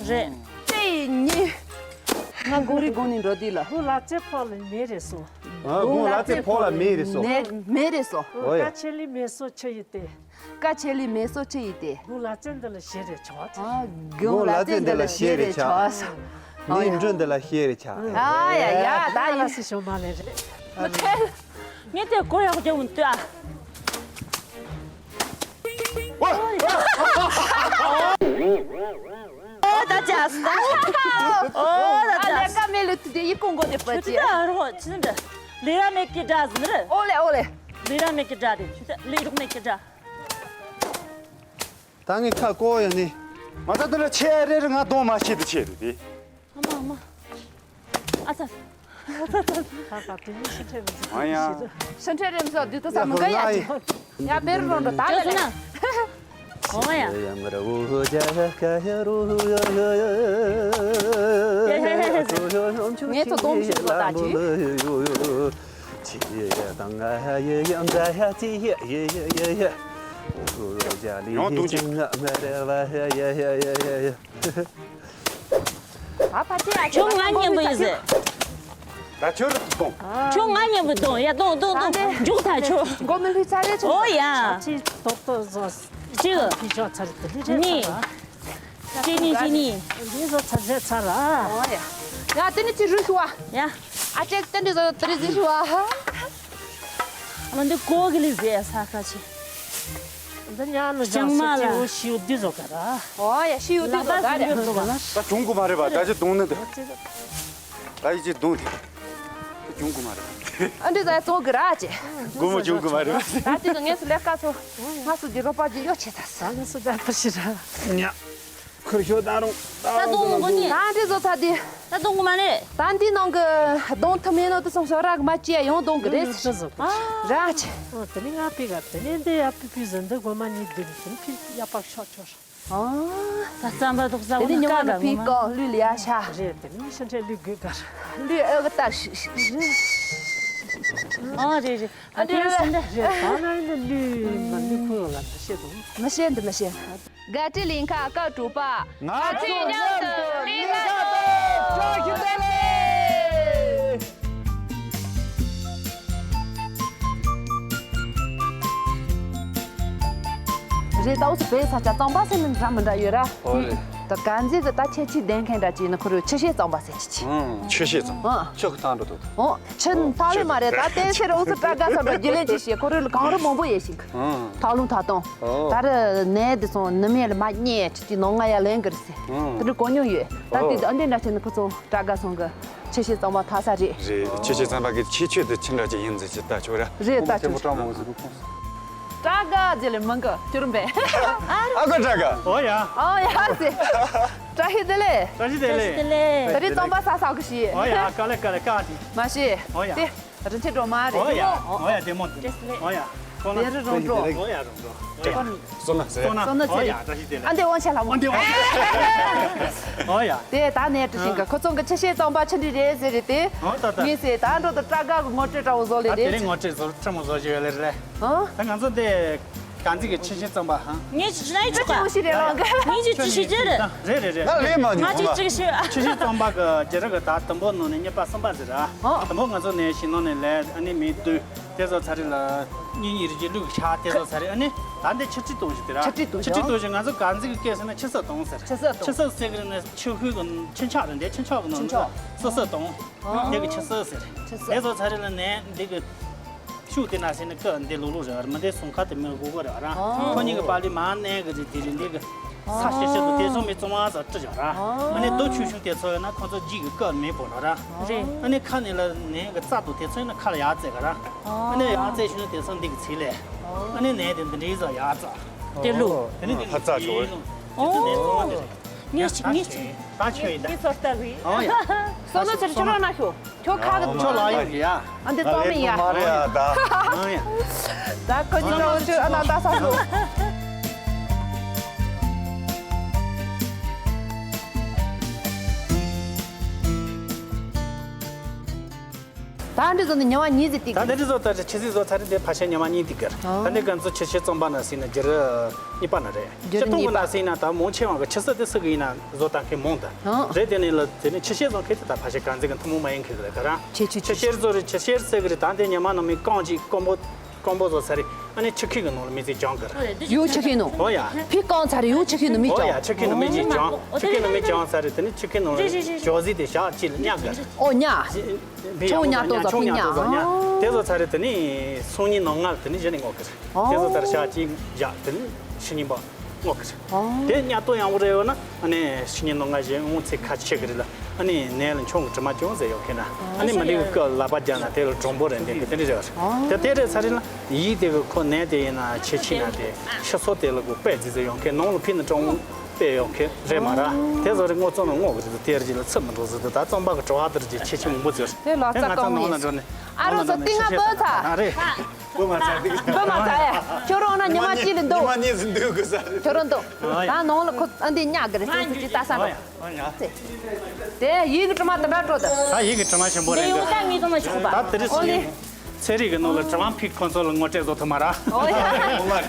རེད། ཅི་ཡིན་ཉི། ང་གུ་རི་གུ་ནི་འགྲོ་དུས་ལ། ཧུ་ལ་ཙེ་ཕོ་ལ་མེ་རེ་སོ། ཨ་གུ་ལ་ཙེ་ཕོ་ལ་མེ་རེ་སོ། ནས་མེ་རེ་སོ། ཨོ་ཡ། ཀ་ཆེ་ལི་མེ་སོ་ཆ་ཡི་ཏེ། ཀ་ཆེ་ལི་མེ་སོ་ཆ་ཡི་ཏེ། གུ་ལ་ཙེ་འདི་ལ་ཤེ་རེ་ཆོ། ཨ་གུ་ལ་ཙེ་འདི་ལ་ཤེ་རེ་ཆོ། ནི་འགྲོ་འདི་ལ་ཤེ་རེ་ཆ། ཨ་ཡ་ཡ་ད་ཡིན། ཨ་ལ་སི་ཤོ་མ་ལེ་རེད། མི་ཁྲེལ། ངས་དེ་གོ་ཡག་རྒྱག་མི་འདུག་ཨ། ཨོ་ད་ཅག་ཨོ་ད་ཅག་ལས་ཀ་མེད་ལུ་དུ་དེ་ཡི་ཀོང་གོ་དེ་པ་ཅི། ཨ་རོ་ཅི་འདྲ། ལས་ར་མེད་ཀི་འདྲ་ཟིན་རེད། ཨོ་ལེ་ཨོ་ལེ། ལས་ར་མེད་ཀི་འདྲ་རེད། ལས་རོགས་མེད་ཀི་འདྲ། ད་ངས་ཁ་བསྐོར་ཡོད་ནི། ང་ད་དེ་ལ་ཆེ་རེ་རེ་ང་གདོང་མ་ཤེས་དུ་ཆེ་རེ་དེ། ཨ་མ་ཨ་མ། ཨ་ཚ། ཁ་ཁ་དེ་ནི་ཤི་ཁྲེ་མི་འཛིན་ཨ་ཡ། ཤི་ཁྲེ་རེམ་སོ་དུས་ད་ས་མི་འགའ་ཡ་ཅི། ཡ་བེར་རོང་འགྲོ་ད་ལ་ལ། ཨོ་ཡ། ངས་ཚོ་གདོང་ཤི་ལོ་ད་ཅི། ཡོང་དུང་ཅིག་ཨ་ཕ་ཅི་ཡ་ཁྱོད་ང་མཉམ་པོ་ཡིན་ཟེར། ད་ཁྱོད་རུ་གཏོང་། ཁྱོད་ང་མཉམ་པོ་གཏོང་ཡ་གཏོང་གཏོང་གཏོང་མཇུག་ཐག་ཆོད། མགོ་མི་ལུས་ཚར་རེ་ཆོད། ཨོ་ཡ། ཅི་ཏོག་ཏོག་བཟོ། གཅིག་གཉིས། གཅིག་གཉིས་གཅིག་གཉིས། འདི་བཟོ་ཚར་རེ་ཚར་ར། ཨོ་ཡ། ང་དེ་ནི་ཅི་རུ་ཤུ་བ། ཡ། ཨ་ཅེག་དེ་འདྲ་བཟོ་དེ་རིགས་ཟིན་ཤུ་བ། ང་འདི་ཀོ་གི་ལི་ཟེ་ས་ཁ་ཆེ། འདི་ཉག་ནི་ཅང་མ་ལ། ཤིའུ་ཤིའུ་འདི་བཟོ་ག་ར། ཨོ་ཡ་ཤིའུ་འདི་བཟོ་ག་ར། ད་བྱུང་གི་མ་རེད་པ་ད་ཅི་གདོང་ནི་འདི། ད་ཡི་ཅི་གདོང་དེ། ད་བྱུང་གི་མ་རེད་པ། ཨ་འདི་ད་བཙོང་གི་ར་ཅེ། སྒོ་མོ་བྱུང་གི་མ་རེད་པ། ད་དེ་ག་ངས་སུ་ལས་ཀ་ཚོ། ང་སུ་འདི་རོ་པ་འདི་གཡོ་ཆེ་ད་ས། ང་སུ་ད་པ་ཤི་ར། ཉ། ཁུར་ཤོ་ད་རུང་ད་རུང་། ད་གདོང་མོ་གོ་ནི། ད་འདི་བཟོ་ཚ་འདི། ད་གདོང་གོ་མ་ནི། ད་འདི་ནང་གི་གདོང་ཐུ་མེ་ནོ་དུ་སོང་ཤོ་ར་གི་མ་ཅི་ཡ་ཡོང་གདོང་གི་རེད། ཨ། ར་ཆེ། ཨོ་དེ་ནི་ང་པི་ག་དེ་ནི་འདི་ཡ་པི་པི་ཟེར་འདི་གོ་མ་ནི་འདི་ནི་དེ་ནི་ཕི་ཡ་པག་ཤོག་ཆོ། ཨ། ད་རྩམ་པ་དུག་ས་དེ་ནི་ཉོ་མ་ནི་ཕི་ཀ་ལུས་ལ་ཡ་ཤ། རེད་དེ་ནི་ཤ་འཕྲད་ལུས་དགོས་ག་ར། ལུས་ཨེ་གི་ལྟ་ཤི་ཤི་ཤི། ཨ་རེད་རེད། ཨ་དེ་རེད་ཤ་འདི། རེད་ད་ང་ནི་ལུས་མ་ལུས་ཁུ་ལ་མ་ཤེས་དུ། མ་ཤེས་འདི་མ་ཤེས། དགའ་སྤྲོའི་ལིང་ཁ་སྐབས་དྲུག་པ། ང་ཚོ་མཉམ་དུ་ལིང་ཁ་གཏོང་། བཀྲ་ཤིས་བདེ་ལེགས། རེད་ད་འུ་ཚོ་བོད་ས་ཆ་རྩམ་པ་ཟེར་ནི་འདྲ་མི་འདྲ་ཡོད་ར། ཨོ་རེད། ད་ག་འཛི་གི་ད་ཁྱད་ཆོས་ལྡན་མཁན་འདྲ་ཅིག་ནི་ཁོ་རུ་ཆུ་ཤེལ་རྩམ་པ་ཟེར་ཅི་ཅི། ཆུ་ཤེལ་རྩམ། ཨ། ཆུ་གི་ཐང་འགྲོ་འདུག་ཨོ། ཆུ་ཐག་ལེ་མ་རེད་ད་བསྟན་ཟེར་འུ་ཚོ་སྤྲ་དགའ་ས་འགྲོ་རྒྱུ་ལེན་ཅི་ཤེས་ཁོ་རུ་ལ་གང་རུ་མང་པོ་ཡོད་ཤིང་། ཐག་ལུང་ཐག་སྟོང་། ད་རེ་ནས་དེ་སོང་ནི་མེད་ལ་མ་རྙེད་ཅི་ཅི་ནོ་ང་ཡ་ལེན་གི་རེད་ཟེར། དེ་འདྲ་གོ་མྱོང་ཡོད་ད་དེ་ཨ་འདྲ་འདྲ་བྱས་ནི་ཁོ་ཚོ་སྤྲ་དགའ་སོང་གི་ཆུ་ཤེལ་རྩམ་པ་ཐག་ས་རེད། རེད་ཆུ་ཤེལ་རྩམ་པ་གི་ཁྱད་ཆོས་དེ་ཆི་འདྲ་ཅིག་ཡིན་ཟེར་ཅི་ལྟ་ཆོག་ར། རེད་ལྟ་ཆོག་ཆོག་སྤྲ་དགའ་རྗེས་ལས་མང་གི་ཁྱོད་རུ་འབད། ཨ་ཁུ་སྤྲ་དགའ། ཨོ་ཡ། ཨོ་ཡ་ཟེར། བཀྲ་ཤིས་བདེ་ལེགས། བཀྲ་ཤིས་བདེ་ལེགས། བཀྲ་ཤིས་བདེ་ལེགས། ད་རེས་རྩམ་པ་ཟ་ཟ་གི་ཤི། ཨོ་ཡ། དཀའ་ལས་དཀའ་ལས་བཀག་དེ། མ་ཤེས། ཨོ་ཡ། དེ་རིན་ཆེན་སྒྲོལ་མ་རེད། ཨོ་ཡ། ཨོ་ཡ། བདེ་མོ་བདེ་མོ། ཨོ་ཡ། ཁོང་ལ། དེ་རུ་རོང་འབྲོག་ཨོ་ཡ། རོང་འབྲོག་ཨོ་ཡ། སོ་ན་ཟེར། སོ་ན། སོ་ན་ཟེར། ཨོ་ཡ། བཀྲ་ཤིས་བདེ་ལེགས། ཨ་འདི་དབང་ཆ་ལྷ་མོ། ཨ་འདི་དབང་ཆ། ཨོ་ཡ། དེ་ད་ནས་འགྲོ་བཞིན་གི་ཁོ་ཚོ་གི་ཆུ་ཤེལ་རྩམ་པ་ཆུ་འདྲི་རེད་ཟེར་རེད་དེ། ཨོ་ད་ད། ངས་ཟེར་ད་འགྲོ་དུ་སྐྲ་དཀར་གི་ངོ་སྤྲོད་འདྲ་བོ་བཟོ་ལེ་ད་དེ་རེད། རིང་ངོ་སྤྲོད་བཟོ་ཁྲི་མོ་བཟོ་བཞིན་ཡོད་ལེ་རེད། ཨོ། ད་ང་ཚོ་དེ། གངས་རྩེ་གི་ཆུ་ཤེལ་རྩམ་པ་ཧང་། ངས་ཅི་ཞིག་ལ་ཡིན་ཆོག་ག་ཅི་ཞིག་རེད་ལོ་ག་ངས་ཅི་ཅི་ཞིག་ཅི་རེད། རེད་རེད་རེད། ང་ལས་མ་ང་ཅི་ཉོ་ཅི་ཞིག་ཆུ་ཤེལ་རྩམ་པ་གི་རྒྱུ་ར་གི་ད་དུམ་བུ་ནང་ནས་གཉིས་པ་གསུམ་པ་ཟེར་ར། ཨོ། དུམ་བུ་ང་ཚོ་ནས་ཞིང་ནང་ནས་ལས་ཨ་ནི་མི་བསྡུ། དེ་ཚོ་ཚ་རེད་ལ། གཉིས་གཉིས་རེ་གཅིག་བླུགས་ཆག་དེ་ཚོ་ཚ་རེད་ཨ་ནི། ད་འདི་ཆུ་ཁྲི་གཏོང་ཞིག་དེ་ར། ཆུ་ཁྲི་གཏོང་ཆུ་ཁྲི་གཏོང་ཞིག་ང་ཚོ་གངས་རྩེ་གི་སྐད་ཟེར་ན་ཆུ་སྲིབ་གཏོང་ཟེར། ཆུ་སྲིབ་གཏོང་། ཆུ་སྲིབ་ཟེར་གི་རེད་ན་ཆུ་ཤུལ་གི་ཆུ་འཁྱག་རེད་འདི་ཆུ་འཁྱག་གི་ནང་ཆུ་འཁྱག་སྲིབ་སྲིབ་གཏོང་། ཨོ། དེ་གི་ཆུ་སྲིབ་ཟེར། ཆུ་སྲིབ། དེ་ཚོ་ཚ་རེད་ལ་ནས་འདི་གི་ཤུགས་དེ་ན་ཟེར་ན་ཀ་འདི་ལུག་ལུག་རེད་བར་མི་འདི་སུང་ཁ་དེ་མི་དགོས་གོ་རེད་བར། ཨོ། ཁོ་གཉིས་ཀྱི་པ་ལི་མ་གནས་གི་རེད་དེ་རེད་འདི་གི་ས་ཤེ་ཤེ་དུ་དེ་ཚོ་མི་ཙུང་བ་ཟ་ཀྲི་བར། ཨོ། ཨ་ནི་རྡོ་ཆུང་ཆུང་དེ་ཚོ་ཡོད་ན་ཁོ་ཚོ་ལྗིད་གི་ཀ་མི་བོ་ལ་ར། རེད། ཨ་ནི་ཁ་ནས་ལ་ནས་གི་རྩ་དུ་དེ་ཚོ་ཡོད་ན་ཁ་ལ་ཡག་རྩེ་ག་ར། ཨོ། ཨ་ནི་ཡག་རྩེ་ཤུ་ན་དེ་ཚོ་འདི་གི་ཚིག་ལས། ཨོ། ཨ་ནི་ནས་དེ་འདི་འདྲའི་ཟ་ཡག་རྩ། དེ་ལུག་དེ་ནི་འདི་ཧ་རྩ་ཆོག་གི་ཨོ། ཨོ། དེ་ནི་ཙུང་བ་དེ་རེད། ངས་ཅིག་ངས་ཅིག་ད་ཁྱོད་ཡིན་ད། ངས་ཚོར་ལྟ་བུའི། ཨོ་ཡ། སོ་ལོ་ཚེ་ཁྱོད་རང་ན་ཤོག་ཁྱོད་ཁ་གི་ཁྱོད་ལ་ཡོང་གི་ཡ། ཨ་འདི་གཏོང་མི་ཡ། མ་རེད་ཡ་ད། ཨོ་ཡ། ད་ཁོ་ཅི་ལོ་ཆུ་ཨ་ན་ད་ས་ཤོག་ད་འདི་ཚོ་ནི་ཉི་མ་གཉིས་ཙམ་ཏིག་ད་འདི་ཚོ་ད་ཆུ་ཚོད་བཟོ་ཚར་དེ་ཕ་ཤ་ཉི་མ་གཉིས་ཏིག་གར། ད་འདི་ག་ཚོ་ཆུ་ཤེལ་རྩམ་པ་ན་སྲིད་ན་འགྱུར་གཉིས་པ་ན་རེད། རྒྱུ་ཆུ་གཏོང་གི་ན་སྲིད་ན་ད་མོ་ཆེ་བ་གི་ཆུ་སྲིབ་དེ་སྲིབ་གི་ཡིན་ན་བཟོ་ད་མཁན་མོང་ད། རེད་དེ་ནི་ལ་དེ་ནི་ཆུ་ཤེལ་བཟོ་མཁན་དེ་ད་ཕ་ཤ་ག་ཚོད་གི་ཐུན་མོང་མ་ཡིན་མཁན་གི་རེད་ད་ར། ཆེ་ཆུ་ཆུ་ཤེལ་བཟོ་རེད་ཆུ་ཤེལ་སྲིབ་གི་རེད་ད་འདི་ཉི་མ་ནང་མི་རྐང་གཅིག་རྐང་པོ་རྐང་པོ་བཟོ་ཚར་རེད། ཨ་ནི་ཆུ་ཁྱི་གི་ནང་ལ་མི་ཚེ་སྦྱང་གི་རེད། ཡུ་ཆུ་ཁྱི་ནང་། ཨོ་ཡ། ཕི་རྐང་ཚར་རེད་ཡུ་ཆུ་ཁྱི་ནང་མི་ཨོ་སྦྱང་། ཡ་ཆུ་ཁྱི་ནང་མི་ཚེ་སྦྱང་ཆུ་ཁྱི་ནང་མི་སྦྱང་ཚར་རེད་དེ་ནི་ཆུ་ཁྱི་ནང་ལ་ཞོག་ཟི་དེ་ཞག་གཅིག་ལ་ཉག་གི་རེད། ཨོ་ཉག་ཕྱོགས་ཉག་ཏོ་ཟ་ཕི་ཉག་ཨོ། དེ་ཚོ་ཚ་རེད་དེ་ནི་སང་ཉིན་ནང་ང་དེ་ནི་གཞི་ནས་ངོ་གི་རེད། དེ་ཚོ་ཚ་རེད་ཞག་གཅིག་བཞག་དེ་ནི་ཕྱི་ཉིན་པ་ངོ་གི་རེད། དེ་ཉག་ཏོ་ཡང་བོ་རེད་ཡོད་ན་ཨ་ནི་ཕྱི་ཉིན་ནང་ང་གཞན་འོང་ཚེ་ཁ་ཆེ་གི་རེད་ལ་ཨ་ནི་ནས་ལ་མཆོང་གི་དྲི་མ་ཅུང་ཟད་ཡོད་མཁན་ན་ཨ་ནི་མི་འདི་གི་ཀ་ལག་པ་རྒྱག་ན་དེ་ལ་གྲུང་པོ་རེད་འདི་གི་དེ་འདྲ་རེད་བ་རེད། དེ་དེ་རེད་ཚ་རེད་ལ་ཡིད་དེ་གི་ཁོ་ནས་དེ་ཡིན་ན་ཆེ་ཆེ་ན་དེ་ཕྱི་སོ་དེ་ལ་གི་དཔེ་རྫི་རྫི་ཡོད་མཁན་ནང་ལ་ཕི་ན་གྲུང་དཔེ་ཡོད་མཁན་རེད་མ་ར། དེ་ཚོ་རེ་ངོ་ཚོ་ན་ངོ་གི་རེད་དེ་རྗེས་ལ་ཚིག་མི་འགྲོ་ཟེར་དུ་ད་རྩོམ་པ་གི་བྲོ་བ་དེར་རྗེས་ཆེ་ཆེ་མང་པོ་ཚོས་དེ་ལ་ང་ཚོ་ནང་ལ་འགྲོ་ནས་ཨ་རོ་ཚོ་ཏི་ང་བོ་ཚ་རེད། བུ་མ་ཚ་དེ་བུ་མ་ཚ་ཡ། ཁྱོད་རང་ན་ཉི་མ་གཅིག་ལ་འདུག་ཉི་མ་གཉིས་སུ་འདུག་གི་ས་རེད། ཁྱོད་རང་འདུག་ད་ནང་ལ་ཁོ་ཨ་འདི་ཉག་གི་རེད་ཚོ་ཚོ་ཅི་ལྟ་ས་འགྲོ། དེ་ཡིད་ཀྱི་དྲི་མ་དེ་འདྲ་སྤྲོ་དང་། ད་ཡིད་ཀྱི་དྲི་མ་ཞིམ་པོ་རེད་འདུག་ད་ངས་ཚོ་ན་ཆོག་པ་ད་དེ་རེད་ཨོ་ནི། ཚན་རིག་གི་ནང་ལ་དྲི་མ་ཕིག་ཁོང་ཚོ་ལ་ངོ་སྤྲོད་བཟོ་ཐུབ་མ་ར། ཨོ་ཡ།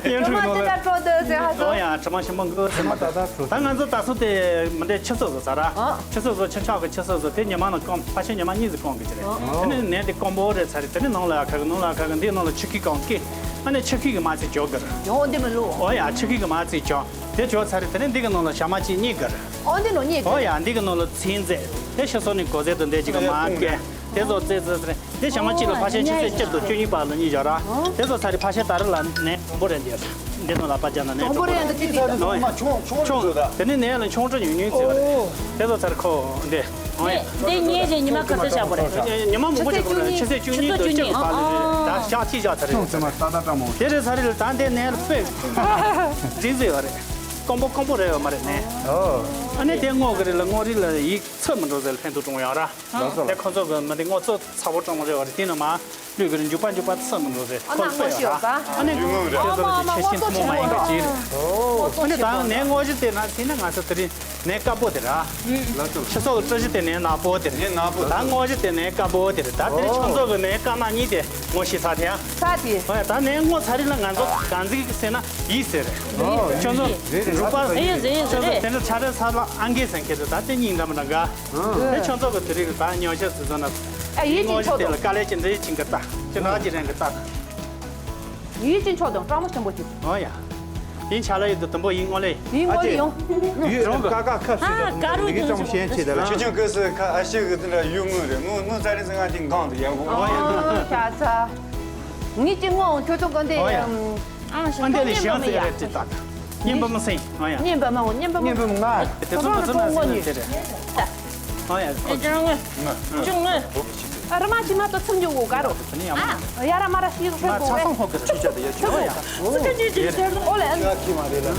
དྲི་མ་དེ་འདྲ་སྤྲོ་དང་ཟེར་ཧ་ཨོ་སོ། ཡ་དྲི་མ་ཞིམ་པོ་འགོ་ཟེར་མ་ད་ད་ད་ང་ཚོ་ད་སོ་དེ་མི་འདྲ་ཆུ་སོ་བཟོ་ས་ར། ཆུ་སོ་བཟོ་ཆུ་ཆག་གི་ཆུ་སོ་བཟོ་དེ་ཉི་མ་ནང་སྐོམ་ཕ་ཤ་ཉི་མ་གཉིས་ཟིག་སྐོམ་གི་ཅི་རེད། དེ་ནས་ནས་དེ་སྐོམ་པོ་རེད་ཚ་རེད་དེ་ནས་ནང་ལ་ཡ་ཁ་གི་ནང་ལ་ཡ་ཁ་གི་འདི་ནང་ལ་ཆུ་ཁིག་སྐོམ་གི་ཨ་ནས་ཆུ་ཁིག་གི་མ་ཚིག་འཇོག་གི་ར། ཡོང་འདི་མི་ལུ། ཨོ་ཡ་ཆུ་ཁིག་གི་མ་ཚིག་འཇོག་དེ་འཇོག་ཚ་རེད་དེ་ནས་འདི་གི་ནང་ལ་ཞག་མ་གཅིག་གཉིས་གི་ར། ཨོ་འདི་ནོ་གཉིས་གི་ཨོ་ཡ་འདི་གི་ནང་ལ་ཚིན་རྫས་དེ་ཤི་སོ་ནི་གོ་ཟས་དུ་འདས་ཅིག་གི་མ་སྐད་དེ་ཚོ་རྫས་རྫས་རེད། དེ་ཞག་མ་གཅིག་ལ་ཕ་ཤན་ཆུ་ཚོད་བཅུ་དང་བཅུ་གཉིས་བར་ལ་གཉིས་བཞག་ར། དེ་ཚོ་ཚ་རེད་ཕ་ཤན་ད་རེས་ལ་ནས་གྲོང་པོ་རེད་འདི། འདི་ནང་ལ་པ་ཅག་ན་ནས་གྲོང་པོ་རེད་འདི་ཅི་ཟེར་ན་མ་ཆུང་ཆུང་ཆུང་ཆུང་ཆུང་། དེ་ནས་ནས་ལ་ཆུང་ཆུང་ཉུང་ཉུང་ཟེར་བ་རེད། དེ་ཚོ་ཚ་རེད་ཁོ་འདི། འདི་ཉིན་རེ་ཉི་མ་ག་ཚོད་བཞག་པ་རེད། ཉི་མ་མང་པོ་བཞག་པ་རེད་ཆུ་ཚོད་བཅུ་གཉིས་དང་བཅུ་གཉིས་བར་ལ་རེད་ད་ཞག་གཅིག་བཞག་ཚ་རེད། ཆུང་ཙེ་མ་ཏག་ཏག་སྤྲང་མོ། དེ་རེད་ཚ་རེད་ལ་ད་འདི་ནས་ལ་དཔེ་འདི་ཟེར་བ་རེད། སྐམ་པོ་སྐམ་པོ་རེད་བ་མ་རེད་ནས། ཨ་ནི་དེ་སྔོ་གི་རེད་ལ་སྔོ་རིལ་ལ་ཡིག་ཚོད་མི་འགྲོ་ཟེར་ལ་ཕན་ཐོགས་གྲོང་ཡོད་ར། དེ་ཁོ་ཚོ་གི་མི་དེ་ངོ་ཚོ་ཚ་བོ་གྲོང་རེ་བ་རེ་དེ་ནི་མ་ལུས་གི་རེ་འཇུག་པ་འཇུག་པ་ཚོད་མི་འགྲོ་རེ་ཨ་ཁོ་ན་ཚོད་ངོ་ཤེས་ཡོད་ས། ཨ་ནི་ཡུལ་ངོ་རེ་ཁོ་ཚོ་ལ་ཆེ་ཆེ་ཐུན་མོང་མ་ཡིན་པ་ཅིག་རེད། ཨ་ནི་ད་ནས་ངོ་ཞིག་བལྟས་ན་དེ་ནི་ང་ཚོ་དེ་རིང་ནས་དཀར་པོ་དེ་ར། ཕྱི་སོགས་བཀྲ་ཤིས་དེ་ནས་ནག་པོ་དེ་རེད། ནས་ནག་པོ་ད་ངོ་ཞིག་དེ་ནས་དཀར་པོ་དེ་རེད་ད་དེ་ནི་ཁྱོད་ཚོ་གི་ནས་དཀར་ནག་གཉིས་དེ་ངོ་ཤེས་ས་དེ་ཡང་། ས་དེ། ཨོ་ཡ་ད་ནས་ངོ་ཚ་རིག་ལ་ང་ཚོ་གང་ཟིག་ཟེར་ན་ཡིད་ཟེར་རེད། ཁྱོད་ཚོ་རེད་རེད་འབྲུག་པ་ཨེ་ཡོད་ཟེར་ཡོད་ཟེར་ཁྱོད་ཚོ་རེད། དེ་འདྲ་ཆ་རེ་ས་ལ་ཨང་ཀི་ཟེར་མཁན་དེ་ད་དེ་སྙིང་འདྲ་མི་འདྲ་འགའ། དེ་ཁྱོད་ཚོ་གི་དེ་རིགས་ད་ཉོ་ཆ་སུ་ཚོ་ན། ཨ་ཡིད་ཅན་མཆོག་དང་། དཀའ་ལས་ཀྱི་འདྲེ་ཅིང་གི་ལྟ། ཅི་འདྲ་ཅི་རན་གི་ལྟ། ཡིད་ཅན་མཆོག་དང་སྤྲང་མོ་ཆེན་པོ་ཅིག་ཨོ་ཡ། ཡིན་ཆ་ལ་ཡོད་དུ་དུམ་བུ་ཡིན་ངོ་ལེ། ཡིན་ངོ་ལེ་ཡོང་། ཡུལ་རོང་གི་ཀ་ཀ་ཁ་སུ་ཨ་དང་དགའ་རོགས་མི་གི་ཅང་ཞེན་ཆེ་དེ་ལ། ཆུ་ཆུ་ཀུ་སུ་ཁ་ཨ་ཤི་གི་དེ་འདྲ་ཡུལ་ངོ་རེད་ངོ་ངོ་ཚ་རེ་ཟི་ང་ཅིག་གང་དུ་ཡག་གོ་ཨོ་ཡ། ཤ་ཚ། ངེད་ཀྱི་ངོ་ཁྱོད་ཚོ་ག་འདི་ཨོ་ཡ། ཡ། ཨ་འདི་ལས་གཞན་ཟེར་རེད་ཅི་ལྟ། གཉེན་པ་མི་སེང་ཨོ་ཡ། གཉེན་པ་མ་འོ་གཉེན་པ་མ་འོ། གཉེན་པ་མ་ང་། དེ་ཚོ་ང་ཚོ་ན་ཟེར་ན་དེ་རེད། ཨོ་ཡ། ཨེ་ཅང་ངོ་། ཅུང་ངོ་། ཨ་ར་མ་ཅི་མ་ཏོ་ཚུར་འཇུག་གོ་ག་རོ། དེ་ནི་ཡ་མ། ཨ་ཡ་ར་མ་ར་ཤི་ཁོ་གོ་ཨེ། ཚ་སང་ཧོ་གི་ཆུ་ཆ་དེ་ཡ་ཆུ་ཨོ་ཡ། ཨོ་ལེ། ཡ་ཁི་མ་རེད་ལ།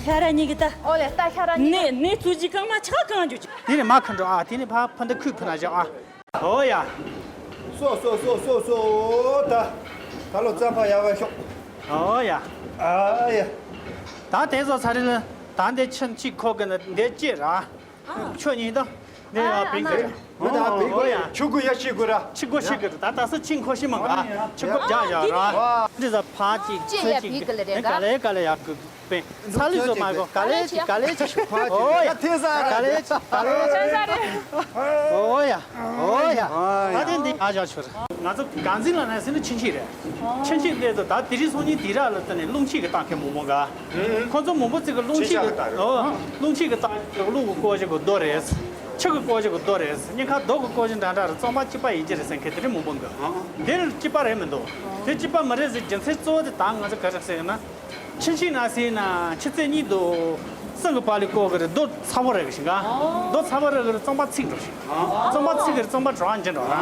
ཤ་ར་གཉིས་ཀྱི་ད། ཨོ་ལེ་ད་ཤ་ར་གཉིས་ནས་ནས་ཚུར་གྱི་རྐང་མ་ཆག་གང་འཇུ་ཅི། དེ་ནས་མ་ཁུ་འགྲོ་ཨ། དེ་ནས་ཕ་ཕ་འདི་ཁུ་ཕུ་ན་བཞག་ཨ། ཨོ་ཡ། སོ་སོ་སོ་སོ་སོ་ད། ད་ལོ་རྩམ་པ་ཡག་པ་ཤོག་ཨོ་ཡ། ཨ་ཡ། ད་དེ་ཚོ་ཚ་རེ་ལ་ད་འདི་ཆིན་གཅིག་ཁོ་གི་ནི་འདི་ཅི་ར། ཁྱོད་གཉིས་དང་། འདི་ཡ་ཨ་བིང་གི་རེད། ཨ་ད་བིང་གི་རེད། ཨོ་ཡ། ཆུ་གུ་ཡ་ཤི་གུ་ར། ཆི་གོ་ཤི་གི་རེད། ད་ད་ས་ཆིན་ཁོ་ཤི་མང་ག་ཆི་གོ་རྒྱག་བཞག་ར། འདི་ས་ཕ་གཅིག་ཅི་ཚོད་ཡ་གཅིག་བིང་གི་ལ་རེད་ག་ག་ལེ་ག་ལེ་ཡ་གུ་པེ། ཚ་ལུ་ཟོ་མ་གོ་ག་ལེ་ཅི་ག་ལེ་ཅི་ཤུ། ཨོ་ཡ། ཐེ་ས་ར། ག་ལེ་ཅི་ག་ལེ་ཅི། ཨོ་ཡ། ཨོ་ཡ། ད་དེ་འདི་ཨ་ཞག་ཆུ་ར། ང་ཚོ་གངས་འཛིན་ལ་ན་ཟེར་ན་ཆིན་ཆིན་རེད། ཆིན་ཆིན་འདི་ཚོ་ད་དེ་རིང་སང་ཉིན་དེ་ར་ལ་ད་ནས་རླུང་ཆེ་གི་བཏང་མཁན་མང་པོ་ག་ཁོ་ཚོ་མང་པོ་ཅིག་གི་རླུང་ཆེ་གི་ཆིན་ཆིན་ལ་ད་རེད། ཨོ་རླུང་ཆེ་གི་བཏང་རླུང་གི་བཀོལ་ཆ་གི་རྡོ་རེད། ཆུ་གི་བཀོལ་ཆ་གི་རྡོ་རེད། ཉེན་ཁ་རྡོ་གི་བཀོལ་ཆ་འདྲ་འདྲ་རེད། རྩམ་པ་གཅིག་པ་ཡིན་གྱི་རེད་ཟེར་མཁན་དེ་རིང་མང་པོ་འདུག་འདིར་གཅིག་པ་རེད་མི་འདུག་དེ་གཅིག་པ་མི་རེད་ཟེར་རྒྱུ་མཚན་གཙོ་བོ་དེ་ད་ང་ཚོ་ག་རེ་ཟེར་ན། ཆིན་ཆིན་ན་ཟེར་ན་ཆུ་ཚོད་གཉིས་དུ་སྲང་གི་བར་ལ་བཀོལ་གི་རེད། རྡོ་ཚ་པོ་རེད་གི་ཞིང་ག་རྡོ་ཚ་པོ་རེད་གི་རེད། རྩམ་པ་ཚིག་འགྲོ་ཞིང་། རྩམ་པ་ཚིག་གི་རེད། རྩམ་པ་བྲོ་བ་འཇིན་འགྲོ་ར།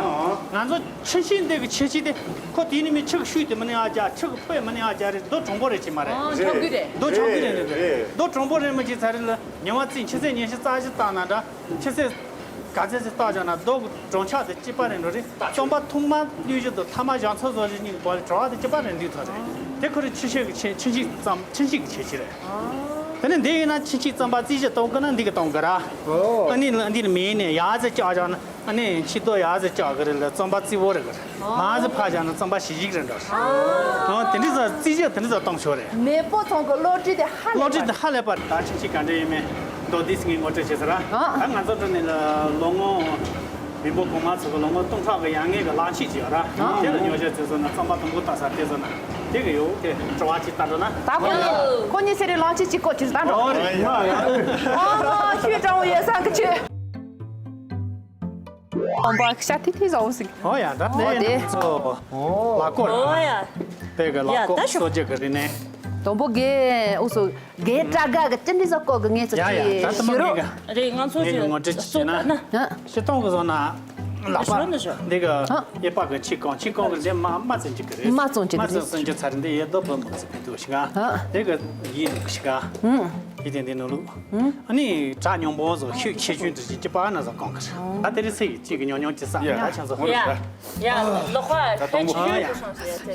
ང་ཚོ་ཆིན་ཆིན་འདི་གི་ཁྱད་ཆོས་དེ་ཁོ་དེ་ནི་མི་ཆུ་གི་ཤུལ་དེ་མི་ནི་ཨ་ཅག་ཆུ་གི་ཕོད་མི་ནི་ཨ་ཅག་རེད། རྡོ་གྲང་པོ་རེད་ཅི་མ་རེད། ཨ་ཆག་གི་རེད། རྡོ་ཆག་གི་རེད་འདི་རེད། རྡོ་གྲང་པོ་རེད་མི་ཅི་ཚ་རེད་ལ་ཉི་མ་རྩིས་ཆུ་ཚོད་ཉི་ཤུ་རྩ་བཞི་བཏང་ན་འདྲ་ཆུ་ཚོད་ག་ཚོད་ཅིག་བཏང་བྱུང་ན་རྡོ་གི་གྲང་ཆག་དེ་གཅིག་པ་རེད་འགྲོ་རེད། རྩམ་པ་ཐུང་མ་བླུགས་བཞིན་དུ་ཐ་མ་ཞག་ཚོ་བཟོ་བཞིན་གཉིས་བར་བྲོ་བ་དེ་གཅིག་པ་རེད་འདུག་ཐོག་རེད། དེ་ཁོ་རེ་ཆིན་ཆིན་གི་ཆིན་ཆིན་གི་རྩམ་ཆིན་ཆིན་གི་ཁྱད་ཆོས་རེད། དེ་ནས་འདི་ཡིན་ན་ཆིན་ཆིན་རྩམ་པ་རྩིས་བྱེད་གཏོང་གི་ན་འདི་གི་གཏོང་གི་ར། ཨོ། ཨ་ནི་འདི་ནི་མེད་ནས་ཡག་ཟེར་བཅག་བྱུང་ན་ཨ་ནི་ཕྱི་རྡོ་ཡག་ཟེར་བཅག་གི་རེད་ལ་རྩམ་པ་རྩི་བོ་རེད་གི་རེད། མ་ཟེར་ཕ་བྱུང་ན་རྩམ་པ་ཞི་ཞིག་རེད་འགྲོ། ཨོ་དེ་འདྲ་ཟ་རྩིས་བྱེད་དེ་འདྲ་ཟ་གཏོང་ཆོག་རེད། མེས་པོ་ཚང་གི་བློ་གྲོས་དེ་ཧ་ལས་པ། བློ་གྲོས་དེ་ཧ་ལས་པ་རེད། ད་ཆིན་ཆིན་ག་འདྲ་ཡིན་མིན་མདོར་བསྡུས་ངས་ངོ་སྤྲོད་བྱེད་ས་ར། ཨ། ད་ང་ཚོ་འགྲོ་ནས་ལ་ལོ་ངོ། མི་འབོར་གོང་མ་ཚོ་གི་ལོ་ངོ་སྟོང་ཕྲག་གི་ཡར་སྔོན་གྱི་གླང་ཆེན་ཅིག་ཡོད་ར། ཨ། དེ་ལ་ཉོ་ཆ་བཙལ་སོང་ན་རྩམ་པ་དུམ་བུ་བཏགས་ས་བལྟས་སོང་ན་དེ་གི་ཡོད་དེ་བྲོ་བ་ཅིག་བཏགས་འགྲོ་ན། ད་ཁོ་གཉིས་ཁོ་གཉིས་ཟེར་རེ་གླང་ཆེན་ཅིག་བཀོད་ཅིག་ད་འགྲོ། ཨོ་རེད། ཨོ་ཤུལ་གྲང་བོ་ཡོད་ས་གི་ཆུ། ཨོ་འབའ་ཤ་ཐི་ཐི་ཟ་འོ་ཟིག་ཨོ་ཡ་ད་ཨོ་དེ་དེ་ཚོ་ལ་ཀོ་ར། ཨོ་ཡ། དེ་གི་ལ་ཡ་ཀོ་ད་ཤོག་གསོ་རྒྱུ་གི་རིག་གནས། དང་པོ་གི་ཨུ་སུ། རྒན་བཀྲ་དགའ་གི་ཅི་འདྲ་ཟ་ཀོ་གི་ངས་ཚོ་ཡ་ཡ་ཅི་ད་ཐུ་ཞུ་མོ་རོགས། གི་རེད་ང་ཚོ་ངས་ཅི་ངོ་སྤྲོད་ཅི་བྱས་ན། ན། ཞི་སྟོང་གི་བཟོ་ན་ལག་པ་ཞོ་ནི་ཞོ། འདི་གི་ཧ། ཡེ་པ་གི་ཆི་ཀོང་ཆི་ཀོང་གི་འདི་མ་མ་ཙན་ཅིག་གི་རེད། མ་ཙོང་ཅིག་མ་གི་ཙན་རེད། སུན་ཅི་ཚ་རེད་འདི་ཡེ་རྡོ་བུ་མོ་ཟིག་གི་འདུག་ཤི་ག་ཧ། འདི་གི་ཡིན་འདུག་ཤི་ག་ཧུམ། ཡི་དེ་འདི་ནོ་ལུ། ཧུམ། ཨ་ནི་གྲ་ཉུང་པོ་བཟོ་ཤུགས་ཆེ་ཆུང་དུ་ཅི་ཅི་པ་ན་བཟོ་ཀོང་གི་རེད། ད་དེ་རི་ཚེ་ཡི་ཅིག་གི་ཉོ་ཉོ་ཅི་ས་ཡ་ད་ཆང་བཟོ་ཧུ། ཡ། ཡ། ལོག་པ་ད་དང་པོ་ཧ་ཡ།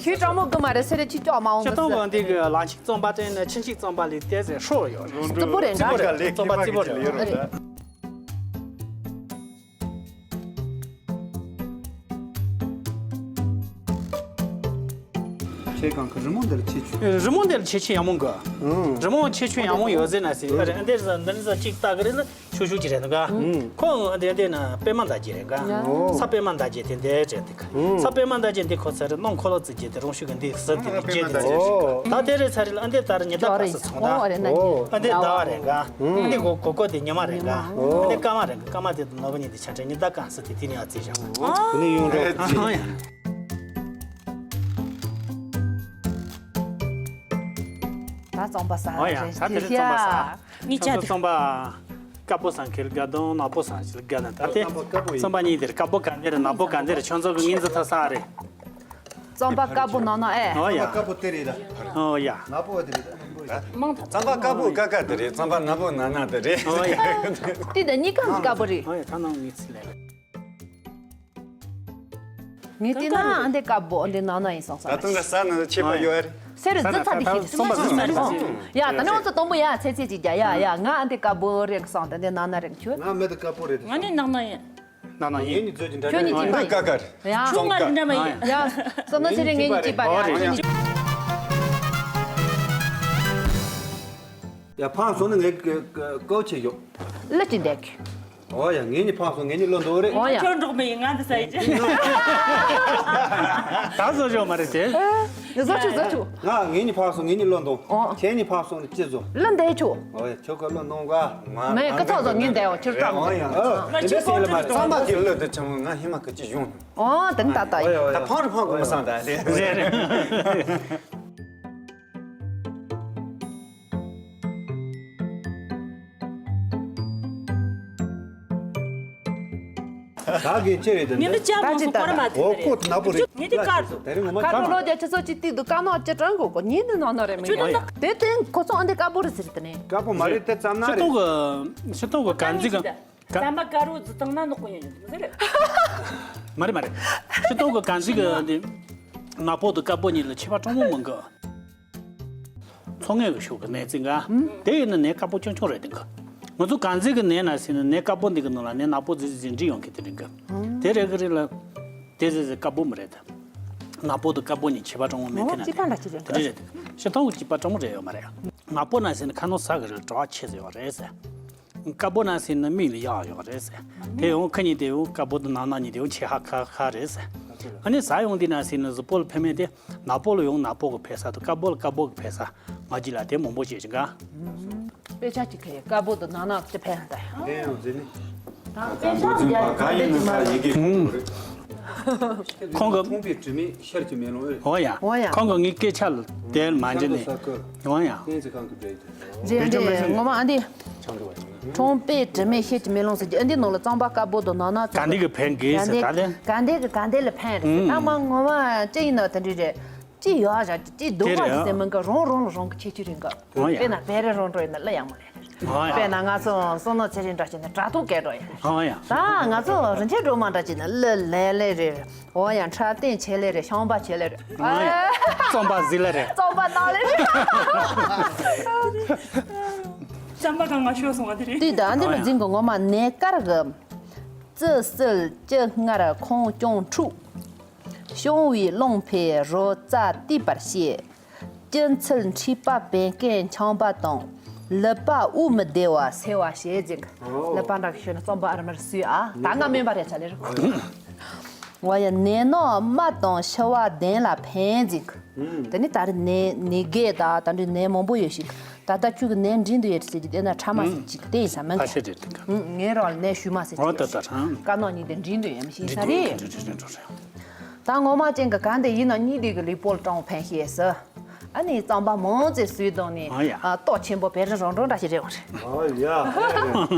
ཁྱོད་གྲང་མོ་གི་མ་རེད་ཟེར་རེ་ཅི་ཅོག་མ་འོང་གི་ཞི་སྟོང་གི་འདི་གི་ལ་ཆིག་རྩོམ་པ་དྲན་ནས་ཆིན་ཆིག་རྩོམ་པ་ལས་བལྟས་ཟེར་ཧྲོ་ཡོད་རེད། རྩུབ་པོ་རེད་འདྲ། རྩོམ་པ་རྩི་པོ་རེད། རེད། ཁྱེད་གང་གི་རི་མོ་འདིར་ཆེ་ཆུ། རི་མོ་འདིར་ཆེ་ཆུ་ཡང་མོ་གི་ཨང་། རི་མོ་ཆེ་ཆུ་ཡང་མོ་ཡོད་ཟེར་ན་ཟེར་ཨ་རེ་ཨ་འདིར་ཟ་འདིར་ཟ་གཅིག་ལྟ་གི་རེད་ལ། ཤུ་ཤུ་ཅི་རེད་འདུག་ག་ཨང་། ཁོ་འདི་འདི་ན་པད་མ་མདའ་རྒྱན་རེད་ག་ཨང་། ས་པད་མ་མདའ་རྒྱན་དེ་འདི་རེད་འདུག་ག་ཨང་། ས་པད་མ་མདའ་རྒྱན་འདི་ཁོ་ཚ་རེད་སྣུམ་འཁོར་ལོ་རྩི་རྒྱན་དེ་རང་ཤུགས་ཀྱི་འདི་ཟུར་དེ་ནི་རྒྱན་དེ་ཟེར་ཞིག་ད་དེ་རེད་ཚ་རེད་ལ་ཨ་འདི་ལྟར་ཉི་ཟླ་པ་སི་ཚོང་ད་ཨོ་རེད་ན་ཨོ་ཨ་འདི་ཟླ་བ་རེད་ག་ཨང་། འདི་གོ་གོ་གོ་དེ་ཉི་མ་རེད་ག་ཨང་། འདི་སྐར་མ་རེད་ག་སྐར་མ་དེ་དང་ནོར་བུ་གཉིས་དེ་ཆ་འདྲ་ཉི་ཟླ་གང་ཟེར་དེ་དེ་ནི་ཨ་རྩི་བཞག་ཨང་། དེ་ནི་ཡོང་འགྲོ། ཨ་ཡ། ད་རྩོམ་པ་ས་ཨོ་ཡ་རེད་ད་དེ་རེད་རྩོམ་པ་ས། ངས་ཆ་དེ། རྩོམ་པ། དཀར་པོ་སང་ཁེལ་དགའ་དང་ནག་པོ་སང་ཁེལ་དགའ་ན་ད་དེ། རྩོམ་པ་གཉིས་དེར་དཀར་པོ་ག་འདིར་ནག་པོ་ག་འདིར་ཁྱོད་ཚོ་གི་ངན་ཚོ་ཐ་ས་རེད། རྩོམ་པ་དཀར་པོ་ནང་ན་ཨེ། ཨོ་ཡ། དཀར་པོ་དེ་རེད་ད། ཨོ་ཡ། ནག་པོ་དེ་རེད་ད། རྩོམ་པ་དཀར་པོ་ཀ་ཀ་དེ་རེད། རྩོམ་པ་ནག་པོ་ན་ན་དེ་རེད། ཨོ་ཡ། དེ་ད་གཉིས་ཀ་དཀར་པོ་རེད། ཨོ་ཡ་ད་ནང་ངས་ཚིག་ལས་རེད། ངས་བལྟས་ན་ཨ་འདི་དཀར་པོ་ཨ་འདི་ནང་ན་ཡིན་སོང་ས་ད་དུང་ག་ས་ན་ཆེ་བ་ཡོད་རེད། སེ་རུ་རྫི་ཚ་དེ་ཤེས་རེད། ཡ་ད་ནི་འོ་ཚོ་དང་པོ་ཡ་ཚེ་ཚེ་ཅིག་རྒྱ་ཡ་ཡ་ང་ཨ་འདི་དཀར་པོ་རེད་གི་སོང་ད་འདི་ནང་ན་རེད་ཁྱོད། ང་མེད་དུ་དཀར་པོ་རེད། ང་ནི་ནང་ན་ཡིན། ནང་ན་ཡིན། ཁྱོད་ནི་ཅི་པ་ཡིན། ཀ་ཀ་རེད། ཡ་ཁྱོད་ང་རེད་འདྲ་མ་ཡིན། ཡ་སོ་ན་ཚེ་རིང་ངེད་གཉིས་ཅི་པ་རེད། ཡ་ཕངས་སོང་ན་ངས་ཀའོ་ཆེ་ཡོད། ལ་ཅི་འདེགས། ཨོ་ཡ་ངེད་གཉིས་ཕངས་སོང་ངེད་གཉིས་བློ་འདོར་རེད། ཨོ་ཡ། ཁྱོད་འགྲོགས་མི་ཡིན་ང་འདི་ས་ཡི་ཅི། ད་བཟོ་ཆོག་མ་རེད་དེ། བཟོ་ཆོག་བཟོ་ཆོག་ང་ངེད་གཉིས་ཕངས་སོང་ངེད་གཉིས་བློ་འདོར། ཨོ། ཁྱེད་གཉིས་ཕངས་སོང་ནི་ཅི་བཟོ། བློ་འདོར་ཆོག་ཨོ་ཡ་ཁྱོད་ཀ་བློ་འདོར་ག་མ་མེད་ཀ་ཚོགས་བཟོ་ངེད་འདས་འོ་ཁྱོད་ཀྲང་ཨོ་ཡ་ཨོ་དེ་འདྲ་ཟེར་ལ་མ་རེད། ཚང་མ་གི་བློ་དེ་ཆུང་ང་ཧི་མ་ཀི་ཅི་ཡོང་། ཨོ་དེ་ནི་ད་ལྟ་ཡིན། ད་ཕངས་རུ་ཕངས་གི་མི་སང་ད་དེ་རེད། ད་གི་ཅི་རེད་དེ། ཉི་མ་ཅག་མང་སོང་སྐོར་མ་ཐེབས་རེད། འོ་ཀོ་ནག་པོ་རེད། ཉི་དེ་དཀར་སོང་། དེ་རིང་ངོ་མ་ཁ་ཁ་ཁ་ལོ་རྒྱ་ཆུ་ཚོད་གཅིག་ཏིག་ཏུ་དཀར་ནག་ཅི་གྲང་གོ་གོ་ཉིན་དུ་ནང་ནང་རེད་མི་ཉོ་ཡ། དེ་དེ་ཁོ་ཚོ་ཨ་འདི་དཀར་པོ་རེད་ཟེར་དེ་ནས། དཀར་པོ་མ་རེད་དེ་ཙམ་ན་རེད། ཤི་ཏོག་གི་ཤི་ཏོག་གི་གན་ཟི་གི་ཟ་མ་དཀར་རོ་ཟི་དང་ན་ནག་པོ་ཡིན་ཟེར། མ་རེད་མ་རེད། ཤི་ཏོག་གི་གན་ཟི་གི་འདི་ནག་པོ་དང་དཀར་པོ་གཉིས་ལ་ཁྱད་པར་གྲངས་མང་མི་འགའ། ཚོ་ངེས་ཀྱི་ཤུགས་ཀྱི་ནད་ཅིག་འགའ། དེ་ཡིན་ན་ནད་དཀར་པོ་ཆུང་ཆུང་རེད་དེ་འགའ། ང་ཚོ་གངས་རྫས་ཀྱི་ནད་ན་ཟིན་ན་ནད་དཀར་པོ་འདི་གི་ནང་ལ་ནད་ནག་པོ་ཟི་ཟི་ཟི་འདྲི་ཡོང་གི་དེ་རིང་གི། དེ་རེད་གི་རེད་ལ། དེ་ཟི་ཟི་དཀར་པོ་མི་རེད་ད། ནག་པོ་དང་དཀར་པོ་གཉིས་ཁྱད་པར་གྲངས་མེད་མཁན་ནི་དེ་འདྲ་རེད་དེ། ཤི་ཐང་གི་ཁྱད་པར་གྲངས་རེད་ཡོད་མ་རེད། ནག་པོ་ན་ཟིན་ན་ཁ་ནང་ཟ་གི་རེད་གྲང་བ་ཆེ་ཟེར་བ་རེད་ཟེར། དཀར་པོ་ན་ཟིན་ན་མིག་ལ་ཡག་ཡོད་རེད་ཟེར། དེ་ཡང་ཁ་གཉིས་དེ་ཡང་དཀར་པོ་དང་ནག་ནག་གཉིས་དེ་ཡང་ཆེ་ཧ་ཁ་ཁ་རེད་ཟེར། ཨ་ནི་ཟ་ཡོང་དུས་ན་ཟིན་ན་གཟུགས་པོ་ལ་ཕན་མེད་དེ། ནག་པོ་ལ་ཡང་ནག་པོ་གི་ཕན་ས་དང་དཀར་པོ་ལ་དཀར་པོ་གི་ཕན་ས་མ་གཅིག་ལ་དེ་མང་པོ་བྱེད་ཅིང་ག། དཔེ་ཆ་གཅིག་ཁེ་དཀར་པོ་དང་ནག་ནག་ཅི་ཕན་ད་ཡང་། དེ་ཡང་ཟེར་ནི། ད་དཔེ་ཆ་གཅིག་ཁེ་དཀར་པོ་དང་ནག་ནག་ཅི་ཕན་ད་ཡང་། ཁོང་གི་ཁོང་པའི་དྲི་མེད་ཤར་གྱི་མེ་ལོང་ཨེ། འོ་ཡ། འོ་ཡ། ཁོང་གི་ངའི་སྐད་ཆ་ལ་དེར་མ་འཇི་ནས། འོ་ཡ། བསྟན་འཛིན་ཁང་གི་འདྲ་ཡིན། རེད་རེད་ངོ་མ་ཨ་འདི། ཁྲོང་པའི་དྲི་མེད་ཤེལ་གྱི་མེ་ལོང་ཟེར་གྱི་ཨ་འདི་ནང་ལ་རྩམ་པ་དཀར་པོ་དང་ནག་ནག་ག་འདི་གི་ཕན་གི་ཟེར་ད་ལེ། ག་འདི་གི་ག་འདི་ལ་ཕན་རེད་ཟེར་ད་མ་ངོ་མ་ཅི་ཡིན་ན་དེ་འདྲ་རེད། ཅི་ཡོད་ར་ཅི་སྡུག་པ་ཟེར་མིན་གི་རང་རང་ལ་རང་གི་ཁྱད་ཆོས་རིང་གི། དཔེར་ན་བེ་རེ་རང་འགྲོ་ཡིན་ན་གླུ་ཡག་མོ་ལེན། དཔེར་ན་ང་ཚོ་བསོད་ནམས་ཚེ་རིང་འདྲ་བྱས་ན་དྲ་ཐོག་སྐད་འགྲོ་ཡིན། ད་ང་ཚོ་རིན་ཆེན་སྒྲོལ་མ་འདྲ་བྱས་ན་གླུ་ལེན་ལེ་རེད། འོ་ཡང་འཁྲབ་སྟོན་བྱེད་ལེ་རེད་ཤོང་པ་བྱེད་ལེ་རེད། རྩོམ་པ་གཟིགས་ལེ་རེད། རྩོམ་པ་གནང་ལེ་རེད། རྩོམ་པ་གང་ང་ཤོད་སོང་བ་དེ་རེད། དུས་ད་འདི་ལ་འཛིན་གི་ངོ་མ་ནས་དཀར་གི། བཙུ་གསོད་བཅུ་སྔར་ཁོང་སྐྱོང་འཁྲུག་ཤོང་བའི་རླུང་འཕེལ་རོ་རྩ་གཏིབ་པར་བྱེད། སྐྱེད་ཚལ་མཁྲིས་པ་བན་སྐེམ་ཆང་པ་དང་། ལུད་པ་དབུགས་མི་བདེ་བ་སེལ་བ་བྱེད་ཅིང་། ལུད་པ་འདྲ་ཞོན་ན་རྩོམ་པ་ཨར་མར་སུས་ཨ་ད་ང་སྨན་པ་རེད་ཆ་ལེ་རེད། འོ་ཡ་ནད་ནོར་རྨ་དང་ཤི་བ་གདན་ལ་ཕན་ཅིང་། དེ་ནི་ད་རེས་ནད་ནད་རྒས་དང་ད་འདྲའི་ནད་མང་པོ་ཡོད་ཞིང་ད་ལྟ་ཁྱོད་ཀྱི་ནད་འདྲེན་དུ་ཡོད་ཟེར་གྱི་དེ་ན་ཕྲ་མ་ཟེར་གྱི་དེ་ཡིན་ས་མིན་གྱི། ངའི་རོགས་ནད་ཤུལ་མ་ཟེར་གྱི་དཀར་ནག་གཉིས་དེ་འདྲེན་དུ་ཡོད་མི་ཤེས་ས་རེད། ད་ངོ་མ་ཅན་གྱི་གང་དེ་ཡིན་ན་གཉིས་དེ་གི་ལུས་པོ་ལ་གྲང་ཕན་ཤེས་ས། ཨ་ནི་རྩམ་པ་མང་ཙེ་སུས་བཏང་ནས་ཨ་ཡ། ཏོག་ཆེན་པོ་བེ་རི་རང་གྲོང་འདྲ་ཞིག་རེད་བ་རེད། ཨ་ཡ།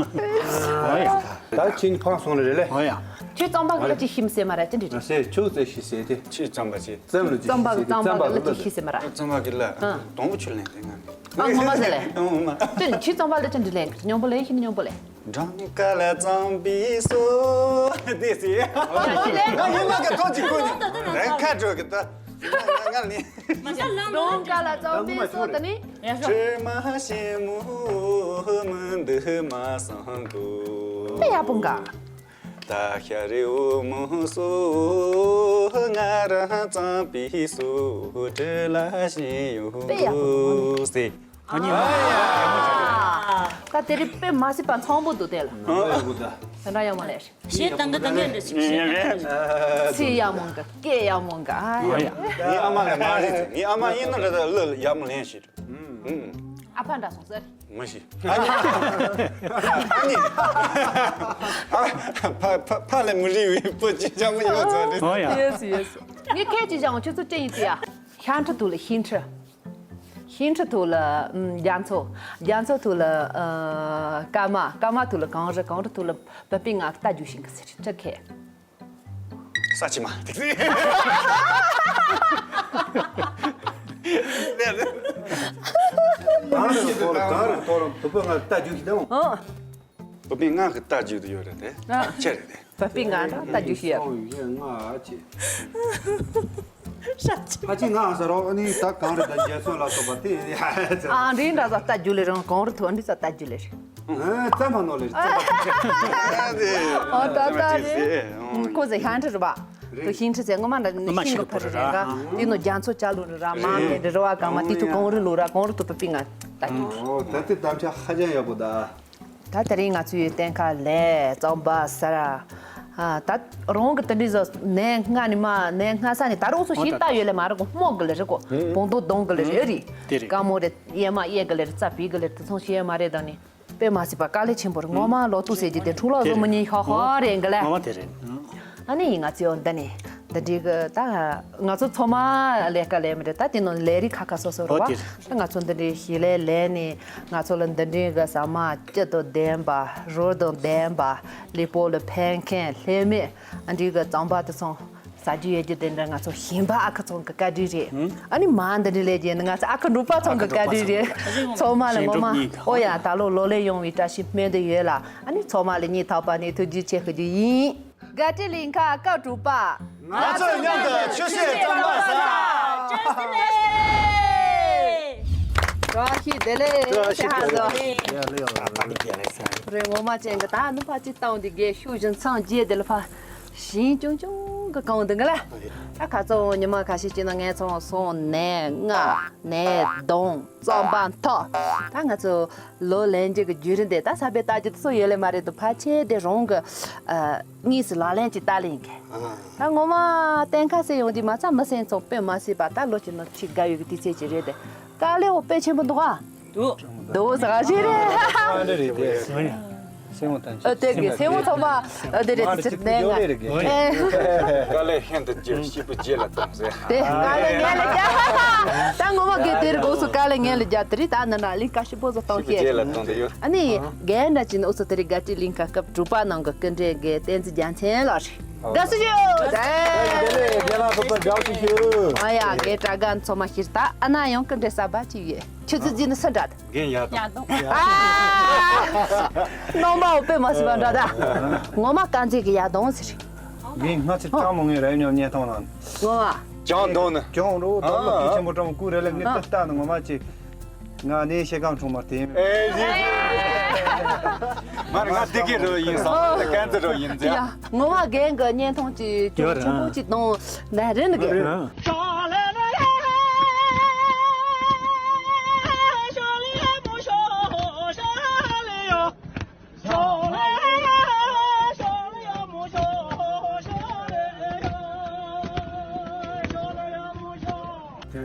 ཨ་ཡ། ད་ཁྱེད་ཕངས་སོང་ལེ་རེད་ལེ། ཨ་ཡ། ཁྱོད་རྩམ་པ་གི་ལ་ཅི་ཤིམ་སེ་མ་ར་ཅི་འདྲི་རེད། ང་སེ་ཁྱོད་ཙེ་ཤི་སེ་དེ། ཁྱེད་རྩམ་པ་ཅི། རྩམ་ལ་ཅི་རྩམ་པ་ཤི་གི་སེ་རྩམ་པ་གི་ལ་ཅི་ཤི་སེ་མ་ར། རྩམ་པ་གི་ལ་ཨ། དོང་བུ་ཆུ་ལེན་དེ་ང་ནི། ཨ་ངོ་མ་ཟེར་ལེ། ཨ་ངོ་མ། དེ་ཁྱོད་རྩམ་པ་ལ་ཅི་འདྲི་ལེན་གི་སྙོམས་པོ་ལེན་ཤི་ནི་སྙོམས་པོ་ལེན། འགྲམ་ཀ་ལ་རྩམ་པའི་སོ། དེ་སི། ང་ཡིན་ན་ག་ཐོག་ཅིག་ཁོ་ནི། རང་ཁ་འགྲོ་གི་ད། ང་ལ་ནི། འགྲམ་ཀ་ལ་རྩམ་པའི་སོ་དེ་ནི། ཁྲེ་མ་ཤེ་མུ་མུ་འདི་མ་སང་གོ། དཔེ་ཡག་པོ་འགའ། ད་ཤ་རེ་འོ་མོ་སོ། ང་རང་རྩམ་པའི་སོ་དྲི་ལ་ཤེ་ཡོ་དཔེ་ཡག་པོ་འདུག་སི། ཨ་ནི། ད་དེ་རིང་དཔེ་མ་སྲིད་པ་འཚམ་པོ་འདུག་དེ་ལ། ཨ་ཡག་པོ་ད། དེ་འདྲ་ཡག་མོ་ལས། ཞེས་དང་གི་དང་གི་འདྲ་ཞིག་ཞེས། ཚེ་ཡག་མོ་འགའ་སྐད་ཡག་མོ་འགའ། ཨ་ཡ། ངའི་ཨ་མ་ལས་མ་རེད་ཟེར། ངའི་ཨ་མ་ཡིན་ན་རེད་ད་གླུ་ཡག་མོ་ལེན་ཞིག་ཨ་ཕ་འདྲ་སོང་ཟེར། མ་ཤི། ཨ་ནི། ཨ་ནི། ཨ་ཕ་ཕ་ཕ་ལས་མི་རིང་བའི་བུ་ཅི་ཅང་མི་ཡོད་ཚོད་རེད། ཨ་ཡ། ཡེ་སི་ཡེ་སི། ངས་ཁྱེད་ཀྱི་ཅང་ཁྱོད་ཚོ་ཅི་ཡིན་ཏེ་ཡ། ཤ་ཁྲི་ཐུག་ལ་ཤིང་ཁྲི། ཤིང་ཁྲི་ཐུག་ལ་ཨམ་རྒྱ་མཚོ། རྒྱ་མཚོ་ཐུག་ལ་ཨ་ཀརྨ། ཀརྨ་ཐུག་ལ་གངས་རི། གངས་རི་ཐུག་ལ་བུ་སྤུན་ལྔ་རྟ་རྒྱུག་ཤིང་གི་ཟེར་ཁྲི་ཁེ། ས་ཆི་མ་དེ་ཟེར། གངས་རི་ཐོག་ལ་གངས་རི་ཐོག་ལ་བུ་སྤུན་ལྔ་རྟ་རྒྱུག་ཤིང་དང་། ཨོ། བུ་སྤུན་ལྔ་གི་རྟ་རྒྱུག་དུ་ཡོད་རེད་དེ། ཨ། ཆེ་རེད་དེ། བུ་སྤུན་ལྔ་རྟ་རྒྱུག་ཤེས་ཡ། སོང་ཡོད་ལྔ་ཨ་ཅེ། ཧ་ཅི་ང་ཟེར་རོ་ཨ་ནི་ད་གངས་རི་དང་རྒྱ་མཚོ་ལ་སོགས་པ་དེ་ཡ་ཟེར། ཨ་འདྲི་འདྲ་ཟ་རྟ་རྒྱུག་ལེ་རང་གངས་རི་ཐོག་འདི་ཟ་རྟ་རྒྱུག་ལེ་རེད། ཨ་རྩམ་པ་ནོར་ལེ་རེད། ཨ་ད་ད་རེད། ཁོ་ཟེར་ཤིང་ཁྲི་རེད་པ། དུ་ཤིང་ཁྲི་ཟེར་ངོ་མ་འདྲ་ནི་ཤིང་གི་ཕ་རི་རེད་ག། དེ་ནོ་རྒྱ་མཚོ་ལྕགས་ལུང་རེད་ར་མ་ལེ་རེད་ར་བ་གང་མ་དེ་དུ་གངས་རི་ལུང་ར་གངས་རི་དུ་བུ་སྤུན་ལྔ་རྟ་རྒྱུག་ཨོ་ད་དེ་གཏམ་ཆ་ཧ་ཅང་ཡག་པོ་ད། ད་དེ་རིང་ང་ཚོའི་བསྟན་ཁ་ལས་རྩམ་པ་ཟ་ར། ཨ་ད་རང་གི་དེ་འདྲའི་བཟོ་ནས་སྔ་ནས་མ་ནས་སྔ་ས་ནས་ད་རུང་སོ་ཞིག་ལྟ་ཡོད་ལེ་མ་རེད་གོ། རྨོ་གི་ལེ་རེད་གོ། བོང་དོ་གདོང་གི་ལེ་རེད་རེད། དེ་རེད། དཀར་མོ་རེད། གཡས་མ་གཡས་གི་ལེ་རེད། རྩ་བིས་གི་ལེ་རེད། དེ་ཚོང་ཞིག་ཡོད་མ་རེད་ད་ནི། དཔེ་མ་སྲིད་པ་དཀའ་ལས་ཆེན་པོ་རེད། ངོ་མ་ལོ་ཏོག་ཟེར་གྱི་དེ་འཁྲུག་ལོག་བཟོ་མི་ཉན་ཤོག་ཧོ་རེད་གི་ལེ། ངོ་མ་དེ་རེད། ཨ་ནི་ཡིན་ང་ཚོའི་འོ་འདི་ནས་ད་ འདི་གི་ད་ང་ཚོ་ཚང་མ་ལས་ཀ་ལས་མི་འདྲ། ད་དེ་ནང་ལས་རིགས་ཁ་ཁ་སོ་སོ་རེད་བ། ཨོ་དེ། ད་ང་ཚོ་འདི་འདྲའི་ཞིག་ལས་ལས་ནས་ང་ཚོ་ལ་འདི་འདྲའི་གི་ཟ་མ་སྐྱིད་དང་ལྡན་པ། རོ་དང་ལྡན་པ། ལུས་པོ་ལ་ཕན་མཁན་ལྷད་མེད་ཨ་འདྲའི་གི་རྩམ་པ་དེ་ཚང་ཟ་རྒྱུ་ཡོད་རྒྱུ་དེ་འདྲ་ང་ཚོ་ཞིང་པ་ཨ་ཁུ་ཚང་གི་བཀའ་དྲིན་རེད། ཨ་ནི་མ་འདི་འདྲ་ལས་རྒྱུ་ནི་ང་ཚོ་ཨ་ཁུ་འབྲུག་པ་ཚང་གི་བཀའ་དྲིན་རེད། ཚང་མ་ལ་ངོ་མ། ཨོ་ཡ། ད་ལོ་ལོ་ལེགས་ཡོང་བའི་བཀྲ་ཤིས་སྨོན་འདུན་ཡོད་ལ། ཨ་ནི་ཚང་མ་ལ་སྙིང་ཐག་པ་ནས་ཐུགས་རྗེ་ཆེ་ཞུ་རྒྱུ་ཡིན། དགའ་སྤྲོའི་གླིང་ཁ་སྐབས་དྲུག་པ། ང་ཚོས་མཉམ་དུ་ཆུ་ཤེལ་རྩམ་པ་ཟ། བཀྲ་ཤིས་བདེ་ལེགས། བཀྲ་ཤིས་བདེ་ལེགས། ཧ་ཟོ། རེད། ངོ་མ་ཅན་གི་ད་ནི་ཕ་ཅི་བཏང་དེ་རྒས་ཤུགས་བཞིན་འཚང་རྒྱས་དེ་ལ་ཕ་ཞིང་ཅུང་ཅུང་གི་གང་དེ་གི་ལ། ད་ཁ་ཚོ་ཉི་མ་ཁ་ཤས་ཅིག་ན་ངས་ཚོང་སོང་ནས་ང་ནས་གདོང་རྩམ་པ་མཐོ། ད་ང་ཚོ་ལོ་ལན་གཅིག་གི་བརྒྱུད་རིམ་དེ་ད་ས་པའི་ལྟ་རྒྱུ་དེ་ཚོ་ཡོད་ལེ་མ་རེད་དུ་ཕལ་ཆེར་དེ་རང་གི་ཨ། དངོས་སུ་ལག་ལེན་གྱི་ལྟ་ལེན་གྱི། ད་ངོ་མ་གཏན་ཁ་སེ་ཡོང་དུས་མ་ཚད་མི་སེམས་ཚོང་དཔེ་མ་སྲིད་པ། ད་ལོ་གཅིག་ནང་ཁྲི་དགའ་ཡོད་ཀྱི་དུས་ཚོད་ཅིག་རེད་དེ། དཀའ་ལས་འོ་དཔེ་ཆེན་པོ་འདུག་ཨ། འདུག་འདུག་ཟེར་ག་ཞིག་རེད། སེམས་མོ་ཐམས་ཅད། ཨ་དེ་གི་སེམས་མོ་ཚང་མ་ཨ་དེ་རེད། དེ་ཕྱིར་གནས་ང་། དཀའ་ལས་ཤིན་ཏུ་ཆེ། སྐྱིད་པོ་རྗེས་ལ་ཐོངས་ཟེར། དེ་དཀའ་ལས་ངན་ལ་རྒྱག་ད་ངོ་མ་གི་དེར་གོ་སུ་དཀའ་ལས་ངན་ལ་རྒྱག་དེ་རེད། ད་ནི་ན་ལིང་ཀ་ཤི་པོ་ཟོ་གཏོང་སྐྱེས། རྗེས་ལ་ཐོངས་དེ་ཡོད། ཨ་ནི་རྒན་འདྲ་ཅིག་ནི་ཨུ་ཚོ་དེ་རིང་དགའ་སྤྲོའི་གླིང་ཁ་སྐབས་དྲུག་པ་ནང་གི་སྐུ་མགྲོན་དགེ་བསྟན་འཛིན་རྒྱལ་མཚན་ལགས་རེད། དགའ་བསུ་ཞུ། དེ་ལས་རྒན་ལགས་ཚོ་དགའ་བསུ་ཞུ། ཨ་ཡ། རྒན་གྲྭ་རྒན་ཚང་མ་ཤེས་ད། ཨ་ན་ཡང་སྐུ་མགྲོན་གསར་པ་ཅིག་ཡོད། ཁྱོད་ཚོ་རྗེས་ནི་སུ་འདྲ་ད། རྒན་ཡག་དང་། ཡག་དང་། ཨ། རྣམ་པ་འོ་དཔེ་མ་སྲིད་པ་འདྲ་ད། ངོ་མ་དཀར་མཛེས་ཀྱི་ཡག་དང་ཟེར། ངས་སྔ་ཕྱིར་ཀྲང་མོ་ངའི་ར་ཡོད་ཉམས་ཉན་ཐང་ལ། ངོ་མ། ཀྲང་དང་ནི། ཀྲང་རོ་དང་ལོ་ཨ། དུས་ཆེན་པོ་ཀྲང་མོ་ཀུ་རེ་ལ་ངས་ཨ། ཏི་ལྟ་ནི་ངོ་མ་ཅིག་ང་ནི་ཤེ་ཀང་ཁྲོང་མ་དེ། ཨེ་ཟི། མར་ང་དེ་གི་རོ་ཡིན་སོང་། ཀན་ཙི་རོ་ཡིན་ཟེར། ཡ། ངོ་མ་རྒན་གི་བརྙན་ཐུང་ཅིག་ཅུང་ཆེན་པོ་ཅིག་དང་ན་རེ་ནི་གི།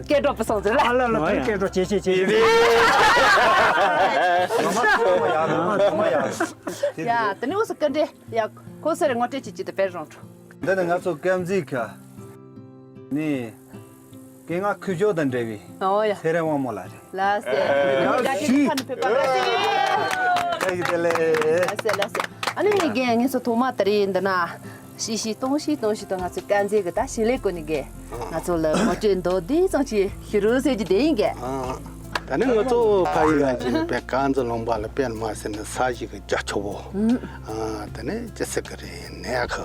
སྐད་སྒྲོག་པ་སོང་ཟེར་ལ། ཨ་ལ་ལ། དེ་སྐད་སྒྲོག་ཇེ་ཆེ་ཇེ་ཆེ། ཡ། དེ་ནི་འུ་སུ་སྐུ་མགྲོན་ཡ་ཁོ་སེར་ངོ་སྤྲད་ཅིག་ཅིག་ཏུ་དཔེར་རོང་ཁྲོ། འདི་ནི་ང་ཚོ་སྐམ་རྫི་ཁ་ནི་སྐད་ངག་ཁུ་བྱུག་དང་འབྲེལ་བའི། ཨོ་ཡ། ཚེ་རིང་དབང་མོ་ལགས་རེད། ལགས་སེ། ཡ་ཡ་ཞུ། ཁ་ནི་ཕེབས་པ་ལགས་སེ། ལགས་སེ་ལགས་སེ། ལགས་སེ་ལགས་སེ། ཨ་ནི་ངས་རྒན་ངས་སུ་ཐོག་མ་དེ་རིང་འདི་ན་ཤི་ཤི་སྟོང་ཤི་སྟོང་ཤི་དང་ང་ཚོའི་དཀར་མཛེས་ཀྱི་ད་ཞི་ལས་ཀོ་ནི་རྒན་ང་ཚོ་ལ་ངོ་སྤྲོད་མདོར་བསྡུས་ཙམ་ཅིག་ཞུ་རོགས་ཟེར་རྒྱུ་དེ་ཡིན་རྒན། ད་ནི་ང་ཚོ་ཕ་ཡུལ་ལ་ཅི་ནི་པའི་དཀར་མཛེས་ལུང་པ་ལ་དཔེར་མ་ཟེར་ནི་ས་གཞི་གི་རྒྱ་ཆེ་བོ། ཨ་དེ་ནི་ཅི་ཟེར་གི་རེད། ནས་ཁ་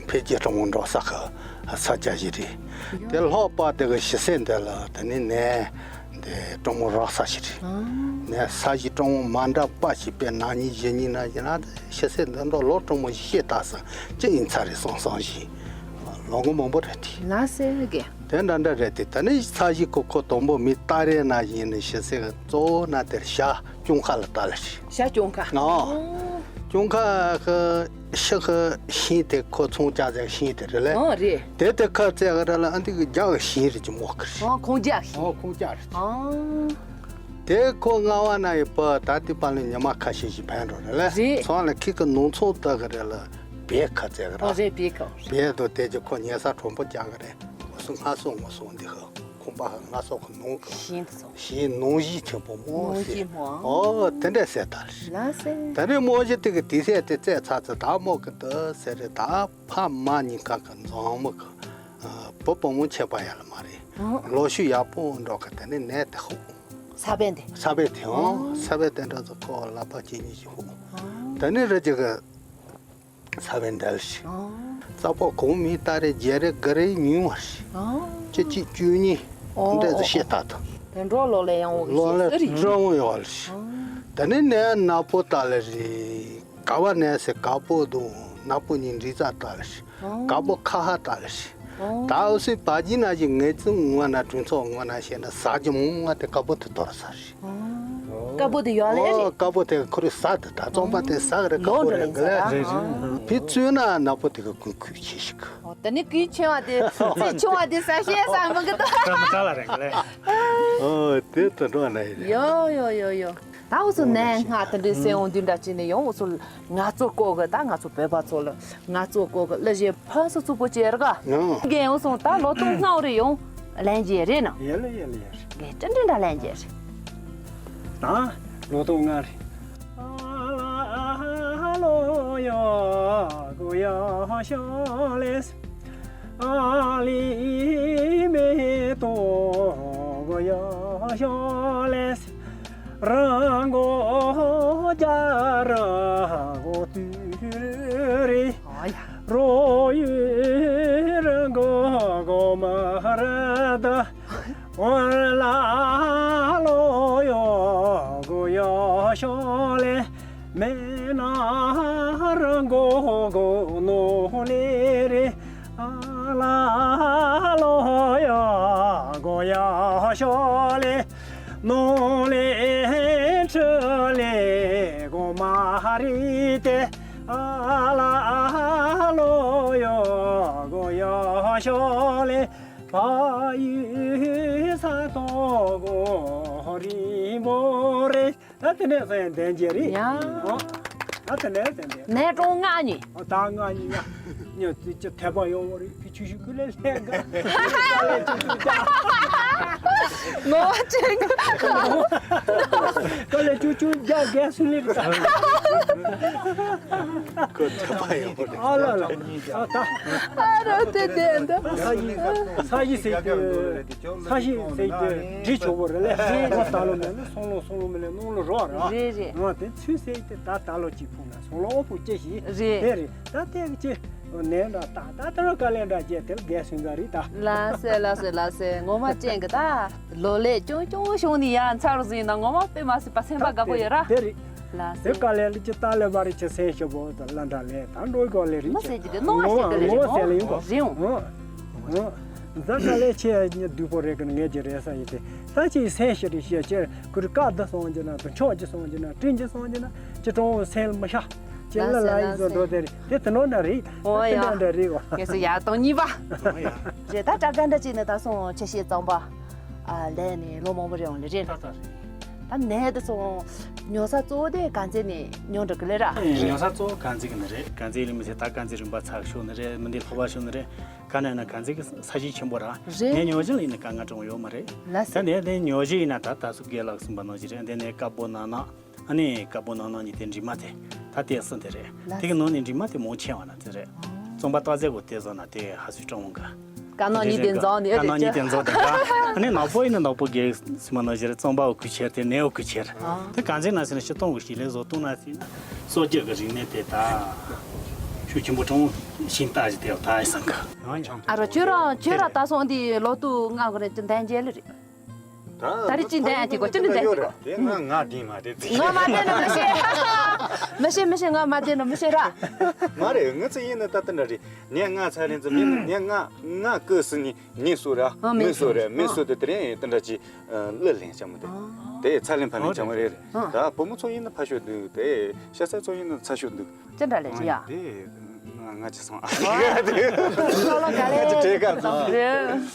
འཕེལ་རྒྱས་གཏོང་འགྲོ་ས་ཁ་ས་ཆ་ཞིག་རེད། དེ་ལྷག་པ་དེ་གི་ཞི་སེ་འདི་ལ་དེ་ནི་ནས་འདི་གཏོང་རག་ས་ཞིག་རེད། ནས་ས་གཞི་གཏོང་མ་འདྲ་པ་ཞིག་པའི་ནང་ཉིད་གཞི་ཉིད་ན་ཡིན་ན་ཞི་སེ་འདི་འདྲ་ལོ་གཏོང་མོ་ཞིག་ཤེས་ད་ས་ཅི་ཡིན་ཚ་རེད་སོང་སོང་ཞིག་ལོ་ངོ་མང་པོ་རེད་དེ། ལ་སེ་གེ། དེ་འདྲ་འདྲ་རེད་དེ། ད་ནི་ས་གཞི་ཁོ་ཁོ་དང་པོ་མི་ལྟ་རེ་ན་ཡིན་ནི་ཞི་སེ་གཙོ་བོ་ན་དེར་བྱ་ལྕོང་ཁ་ལ་ལྟ་ལ་ཞིག་བྱ་ལྕོང་ཁ། ཨོ། ལྕོང་ཁ་གི་ཤི་གི་ཤིང་དེ་ཁོ་ཚོང་ཅག་ཟེར་ཤིང་དེ་རེད་ལེ། ཨོ་རེད། དེ་དེ་ཁ་བཙལ་གི་རེད་ལ། ཨ་འདི་གི་རྒྱ་གི་ཤིང་རེད་ཀྱི་མོ་གི་རེད། ཨོ་ཁོང་རྒྱ་ཤིང་། ཨོ་ཁོང་རྒྱ་རེད། ཨོ། དེ་ཁོ་རྔ་བ་ན་ཡི་པ་ད་དེ་པ་ལ་ཉི་མ་ཁ་ཤས་ཤིག་ཕན་འགྲོ་རེད་ལེ། རེད། ཚོང་ལ་ཁི་གི་ནོང་ཚོང་ལྟ་གི་རེད་ལ། བེ་ཁ་བཙལ་གི་ར། ཨོ་རེད་བེ་ཁ། བེ་དོ་དེ་ཀྱི་ཁོ་ཉལ་ས་གྲོང་པོ་རྒྱག་གི་རེད། ངོ་སོ་སྔ་སོ་ངོ་སོ་འདི་ཧ། ཁོང་པ་ཧ་སྔ་སོ་ཁོ་ནོང་གི། ཤིང་དུ་སོང་། ཤིང་ནོང་བཞི་ཆེན་པོ་མོ་ནོང་བཞི་ཟེར། མོ། ཨོ་དེ་འདྲ་ཟེར་ད་རེད། ལ་སེ། ད་རེས་མོ་བཞི་དེ་གི་དེ་ཟེར་དེ་བཙལ་ཚར་ཚེ་ད་མོ་གི་འདི་ཟེར་རེད། ད་ཕ་མ་གཉིས་ཀ་གི་མཛངས་མོ་གི་བུ་བུ་མོ་ཆེ་པ་ཡ་ལ་མ་རེད། ཨོ། ལོ་ཤུ་ཡག་པོ་འགྲོ་གི་དེ་ནས་ནས་དེ་ཧུ། ས་བོན་དེ། ས་བོན་དེ་ཧུ། ཨོ། ས་བོན་དེ་འདྲ་ཚོ་ཁོ་ལག་པ་གཅིག་གཉིས་ཤིག་ཧུ། ཨོ། དེ་ནས་རེ་ཅིག་གི་ས་བོན་འདྲ་ལ་ཞིག་ཨོ། རྩ་པོ་གོང་མི་ཏ་རེ་རྒྱལ་རེ་ག་རེ་ཉུང་བ་ཞིག་ཨོ། ཅི་གཅིག་བཅུ་གཉིས། ཨོ། འདྲ་ཚོ་ཤེས་ད་དང་། དེ་འགྲོ་ལོ་ལས་ཡང་འོག་ལོ་ལས་ཤེས་ཟེར་ཡིན། འགྲོ་འོང་ཡོད་ལ་ཞིག་ཨོ། དེ་ནས་ནས་ནག་པོ་ཏ་ལ་རེད། ག་བ་ནས་སེ་དཀར་པོ་དང་ནག་པོ་གཉིས་འདྲེས་རྩ་ཏ་ལ་ཞིག་ཨོ། དཀར་པོ་ཁ་ཧ་ཏ་ལ་ཞིག་ཨོ། ད་འུ་སུའི་བ་ཇི་ན་ཞིག་ངེས་ཙང་ངོ་ན་དྲུང་ཚོགས་ངོ་ན་ཤེས་ན་ཟ་རྒྱུ་མང་ང་དེ་དཀར་པོ་དེ་དོར་ས་རེད། ཨོ། དཀར་པོ་དེ་ཡོད་ལེ་རེད། ཨོ། དཀར་པོ་དེ་ཁོ་རེ་ཟ་དེ་ད་རྩོམ་པ་དེ་ཟ་གི་རེད། དཀར་པོ་རེད་གི་ལེ། ལོ་འདྲ་ལེ་ཟ་རེད། ཨོ། ཕི་བཙུན་ན་ནག་པོ་དེ་གི་ཀུན་ཁུལ་ཆེ་ཞིག་ཨོ། ད་ནི་ཀུན་ཆེ་བ་དེ་རྩིས་ཆུང་བ་དེ་ཟ་ཤེས་ས་མི་གི་ད། ད་མི་ད་ལ་རེད་གི་ལེ། ཨོ་དེ་ད་འགྲོ་ན་ཡི་རེད། ཡོ་ཡོ་ཡོ་ཡོ། ད་འུ་ཚོ་ནས་སྔ་དེ་འདྲའི་སེམས་འོང་དུས་འདྲ་བྱས་ནས་ཡོང་། འུ་ཚོ་ང་ཚོ་ཀོ་གི་ད་ང་ཚོ་བོད་པ་ཚོ་ལ་ང་ཚོ་ཀོ་གི་གླུ་གཞས་ཕུན་སུམ་ཚོགས་པོ་བྱས་ར་ག་ནོ། རྒན་འུ་ཚོ་ད་ལོ་ཏོག་སྔ་རེ་ཡོང་ལན་རྒྱས་རེད་ནོ། ཡེ་ལེ་ཡེ་ལེ་ཡེ་ལེ། རྒན་ཀྲིན་ཀྲིན་འདྲ་ལན་རྒྱས་རེད། ད་ལོ་ཏོག་སྔ་རེ། ཨ་ལ་ལོ་ཡ་གོ་ཡ་ཤ་ལེ། ཨ་ལི་མེ་ཏོ་གོ་ཡ་ཤ་ལེ། རང་གོ་རྒྱ་ར་གོ་དུ་རེ། ཨ་ཡ། རོ་ཡུ་རང་གོ་གོ་མ་ར་ད། ཨོ་ལ་ལོ་ཡོ་གོ་ཡ་ཤ་ལེ། མེ་ན་རང་གོ་གོ་ནོ་ལེ་རེ། ཨ་ལ་ལོ་ཡ་གོ་ཡ་ཤོ་ལེ། ནོ་ལེ་ཁྲི་ལེ་གོ་མ་རི་ཏེ། ཨ་ལ་ལོ་ཡ་གོ་ཡ་ཤོ་ལེ། ཕ་ཡུལ་ས་ཏོ་གོ་རི་མོ་རེ། ད་དེ་ནས་སོང་ཡང་ལྡན་རྒྱས་རེད། ཡ། ཨོ། ད་དེ་ནས་ལྡན་རྒྱས། ནས་གྲོང་ལྔ་གཉིས། ཨོ་ད་ལྔ་གཉིས་ཡ། ཉོ་ཙི་ཅི་ཐེ་བ་ཡོང་བ་རེད། ཁི་ཆུ་ཤུ་ཁུ་ལེ་ལེ་ག་ཀ་ལེ་ཅུ་ཅུ་ཅ། ངོ་བ་ཅན་ག་ཀ་ལེ་ཅུ་ཅུ་ཅ་ག་སུ་ལེ་རེད། ཁོ་ཐེ་བ་ཡོང་བ་རེད། ཨ་ལ་ལ། ཨ་ད། ཨ་རོ་དེ་དེ་འདི། ས་ཡི་ས་ཡི་ཟེར་རྒྱུ། ས་ཡི་ཟེར་རྒྱུ་འདྲི་ཆོག་པོ་རེད་ལེ། རེད་རེད། ད་ལོ་མེད་ན་སོང་ལོ་སོང་ལོ་མེད་ན་སྣུམ་ལོ་རོགས་ར། རེད་རེད། ང་དེ་ཚུལ་ཟེར་ཏེ་ད་ད་ལོ་གཅིག་ཕུང་ན་སོང་ལོ་ཨོ་ཕུ་ཅེ་ཞིག་རེད། དེ་རེད། ད་དེ་ཅི་ནས་འདྲ་ད་ད་ད་ར་ཀ་ལེ་འདྲ་བྱས་དེ་ལ་རྒས་སུན་ག་རེད་ད། ལ་སེ་ལ་སེ་ལ་སེ་ངོ་མ་ཅན་གི་ད་ལོ་ལེ་ཅུང་ཅུང་བྱུང་ནི་ཡ་མཚར་ཟིན་ན་ངོ་མ་དཔེ་མ་སྲིད་པ་སེམས་པ་དགའ་པོ་ཡོད་ར། དེ་རེད། ལ་དེ་སེ་ཀ་ལེ་ལི་ཅི་ད་ལེ་བ་རི་ཅི་སེ་ཤི་བོ་ད་ལ་འདྲ་ལེ་ད་འགྲོ་གོ་ལེ་རི་མ་ཅི་སེ་ཅི་དེ་ནོ་ང་ཤེས་དེ་ལེ་ངོ་རི་སེ་ལེ་ཡིན་གོ་རི་ཡོང་། ང་ང་ད་ཀ་ལེ་ཆེ་ཉི་སྡུག་པོ་རེ་གི་ངེད་ཀྱི་རེ་ས་ཡི་དེ་ད་ཅི་སེ་ཤི་རི་ཤེ་ཅེ་ཁུ་རི་ཀ་ད་སོང་ཅི་ན་ད་ཆོག་ཅི་སོང་ཅི་ན་ཀྲིན་ཅི་སོང་ཅི་ན་ཅི་ཀྲོང་སེ་ལ་མ་ཤ་ཅི་ལ་ལ་ཡི་ཟོ་འགྲོ་དེ་རི་དེ་དེ་ནོ་ན་རི་ད་ཨོ་ཡ། དེ་ནོ་འདྲ་རི་གོ་ངེད་སུ་ཡ་དང་གཉིས་པ་རེ་ད་ཀྲ་ཀ་འདྲ་ཅི་ན་ད་སོང་ཆེ་ཤེ་གཙང་པ་ཨ་ལེ་ནི་ལོ་མང་པོ་རེ་འོང་ལེ་རེ་ད་ད་རི། ད་ནས་དེ་ཚོ་ཉོ་ས་གཙོ་བོ་དེ་དཀར་མཛེས་ནས་ཉོ་འགྲོ་གི་ལེ་ར། ཉོ་ས་གཙོ་བོ་དཀར་མཛེས་གི་ནི་རེད། དཀར་མཛེས་ལི་མི་ཚེ་ད་དཀར་མཛེས་རིམ་པ་ཚགས་ཤོག་ནི་རེད། མི་འདི་ལྷོ་པ་ཤོག་ནི་རེད། ག་ནས་ན་དཀར་མཛེས་གི་ས་གཞི་ཆེན་པོ་ར། རེད། ངས་ཉོ་གཞི་ལ་ཡིན་ན་དཀར་ང་གྲོང་ཡོད་མ་རེད། ལ་ད་ནས་དེ་ཉོ་གཞི་ཡིན་ན་ད་ད་སུ་རྒན་ལགས་གསུངས་པ་ནང་བཞིན་རེད། འདི་ནས་དཀར་པོ་ནག་ནག་ཨ་ནི་དཀར་པོ་ནག་ནག་གཉིས་དེ་འདྲི་མ་དེ་ད་དེ་སུ་དེ་རེད། ལ་དེ་གི་ནང་ནས་འདྲི་མ་དེ་མོ་ཆེ་བ་ན་དེ་རེད། རྩོམ་པ་སྟག་རྩེ་གོ་དེ་བཟོ་ན་དེ་ཧ་སུའི་གྲོང་ག་དཀར་ནག་གཉིས་དེ་འཛོམས་ནས་དཀར་ནག་གཉིས་དེ་འཛོམས་དེ་འདྲ། ཨ་ནི་ནག་པོ་ཡིན་ན་ནག་པོ་རྒྱལ་སྲིད་མ་ནང་བཞིན་རྩོམ་པ་འོ་ཁུ་ཆེར་དེ་ནས་འོ་ཁུ་ཆེར། དེ་གང་ཅི་ན་ཟེར་ན་སྤྱི་སྟོང་གི་ཞིག་ལས་བཟོ་སྟོང་ན་ཟེར་ན་སྲོལ་རྒྱུན་གྱི་རིག་གནས་དེ་དག་ཤུགས་ཆེན་པོ་གྲོང་ཤིང་རྟ་ཞིག་དེ་ད་ཡི་སང་གི། ཨ་རོ་ཁྱོད་རང་ཁྱོད་རང་ད་སོང་དེ་ལོ་ཏུ་ང་གི་རེད་ཅི་འདན་རྒྱལ་རེད། ད་རེས་ཅི་འདན་དེ་གོ་ཅི་འདན་དེ་གོ། དེ་ང་ང་དེ་མ་རེད་ཟེར། ང་མ་བསྡད་ན་མི་ཤེས། མི་ཤེས་མི་ཤེས་ང་མ་བསྡད་ན་མི་ཤེས་ར། མ་རེད་ང་ཚོ་ཡིན་ན་ད་ལྟ་འདྲ་རེད། ནས་ང་ཚ་ལེན་ཚོ་མིན་ནས་ང་ང་ཀི་སི་ནི་ནི་སུ་ར་ཨ་མི་མི་སུ་སུ་ར་མི་ཨ་སུ་དེ་དེ་རིང་དེ་འདྲ་ཅི་གླུ་ལེན་ཆ་མོ་དེ་དེ་ཚ་ལེན་ཕ་ལེན་ཆ་མོ་རེད། ད་བུ་མོ་ཚོ་ཡིན་ན་ཕ་ཤོད་འདུག་དེ་ཤ་ཚ་ཚོ་ཡིན་ན་ཚ་ཤོད་འདུག་ཅི་འདྲ་ལེན་ཅི་ཡ། དེ་ང་ང་ཅི་སོང་ཨ། ང་ཅི་བྲེལ་ག་སོང་། རེད།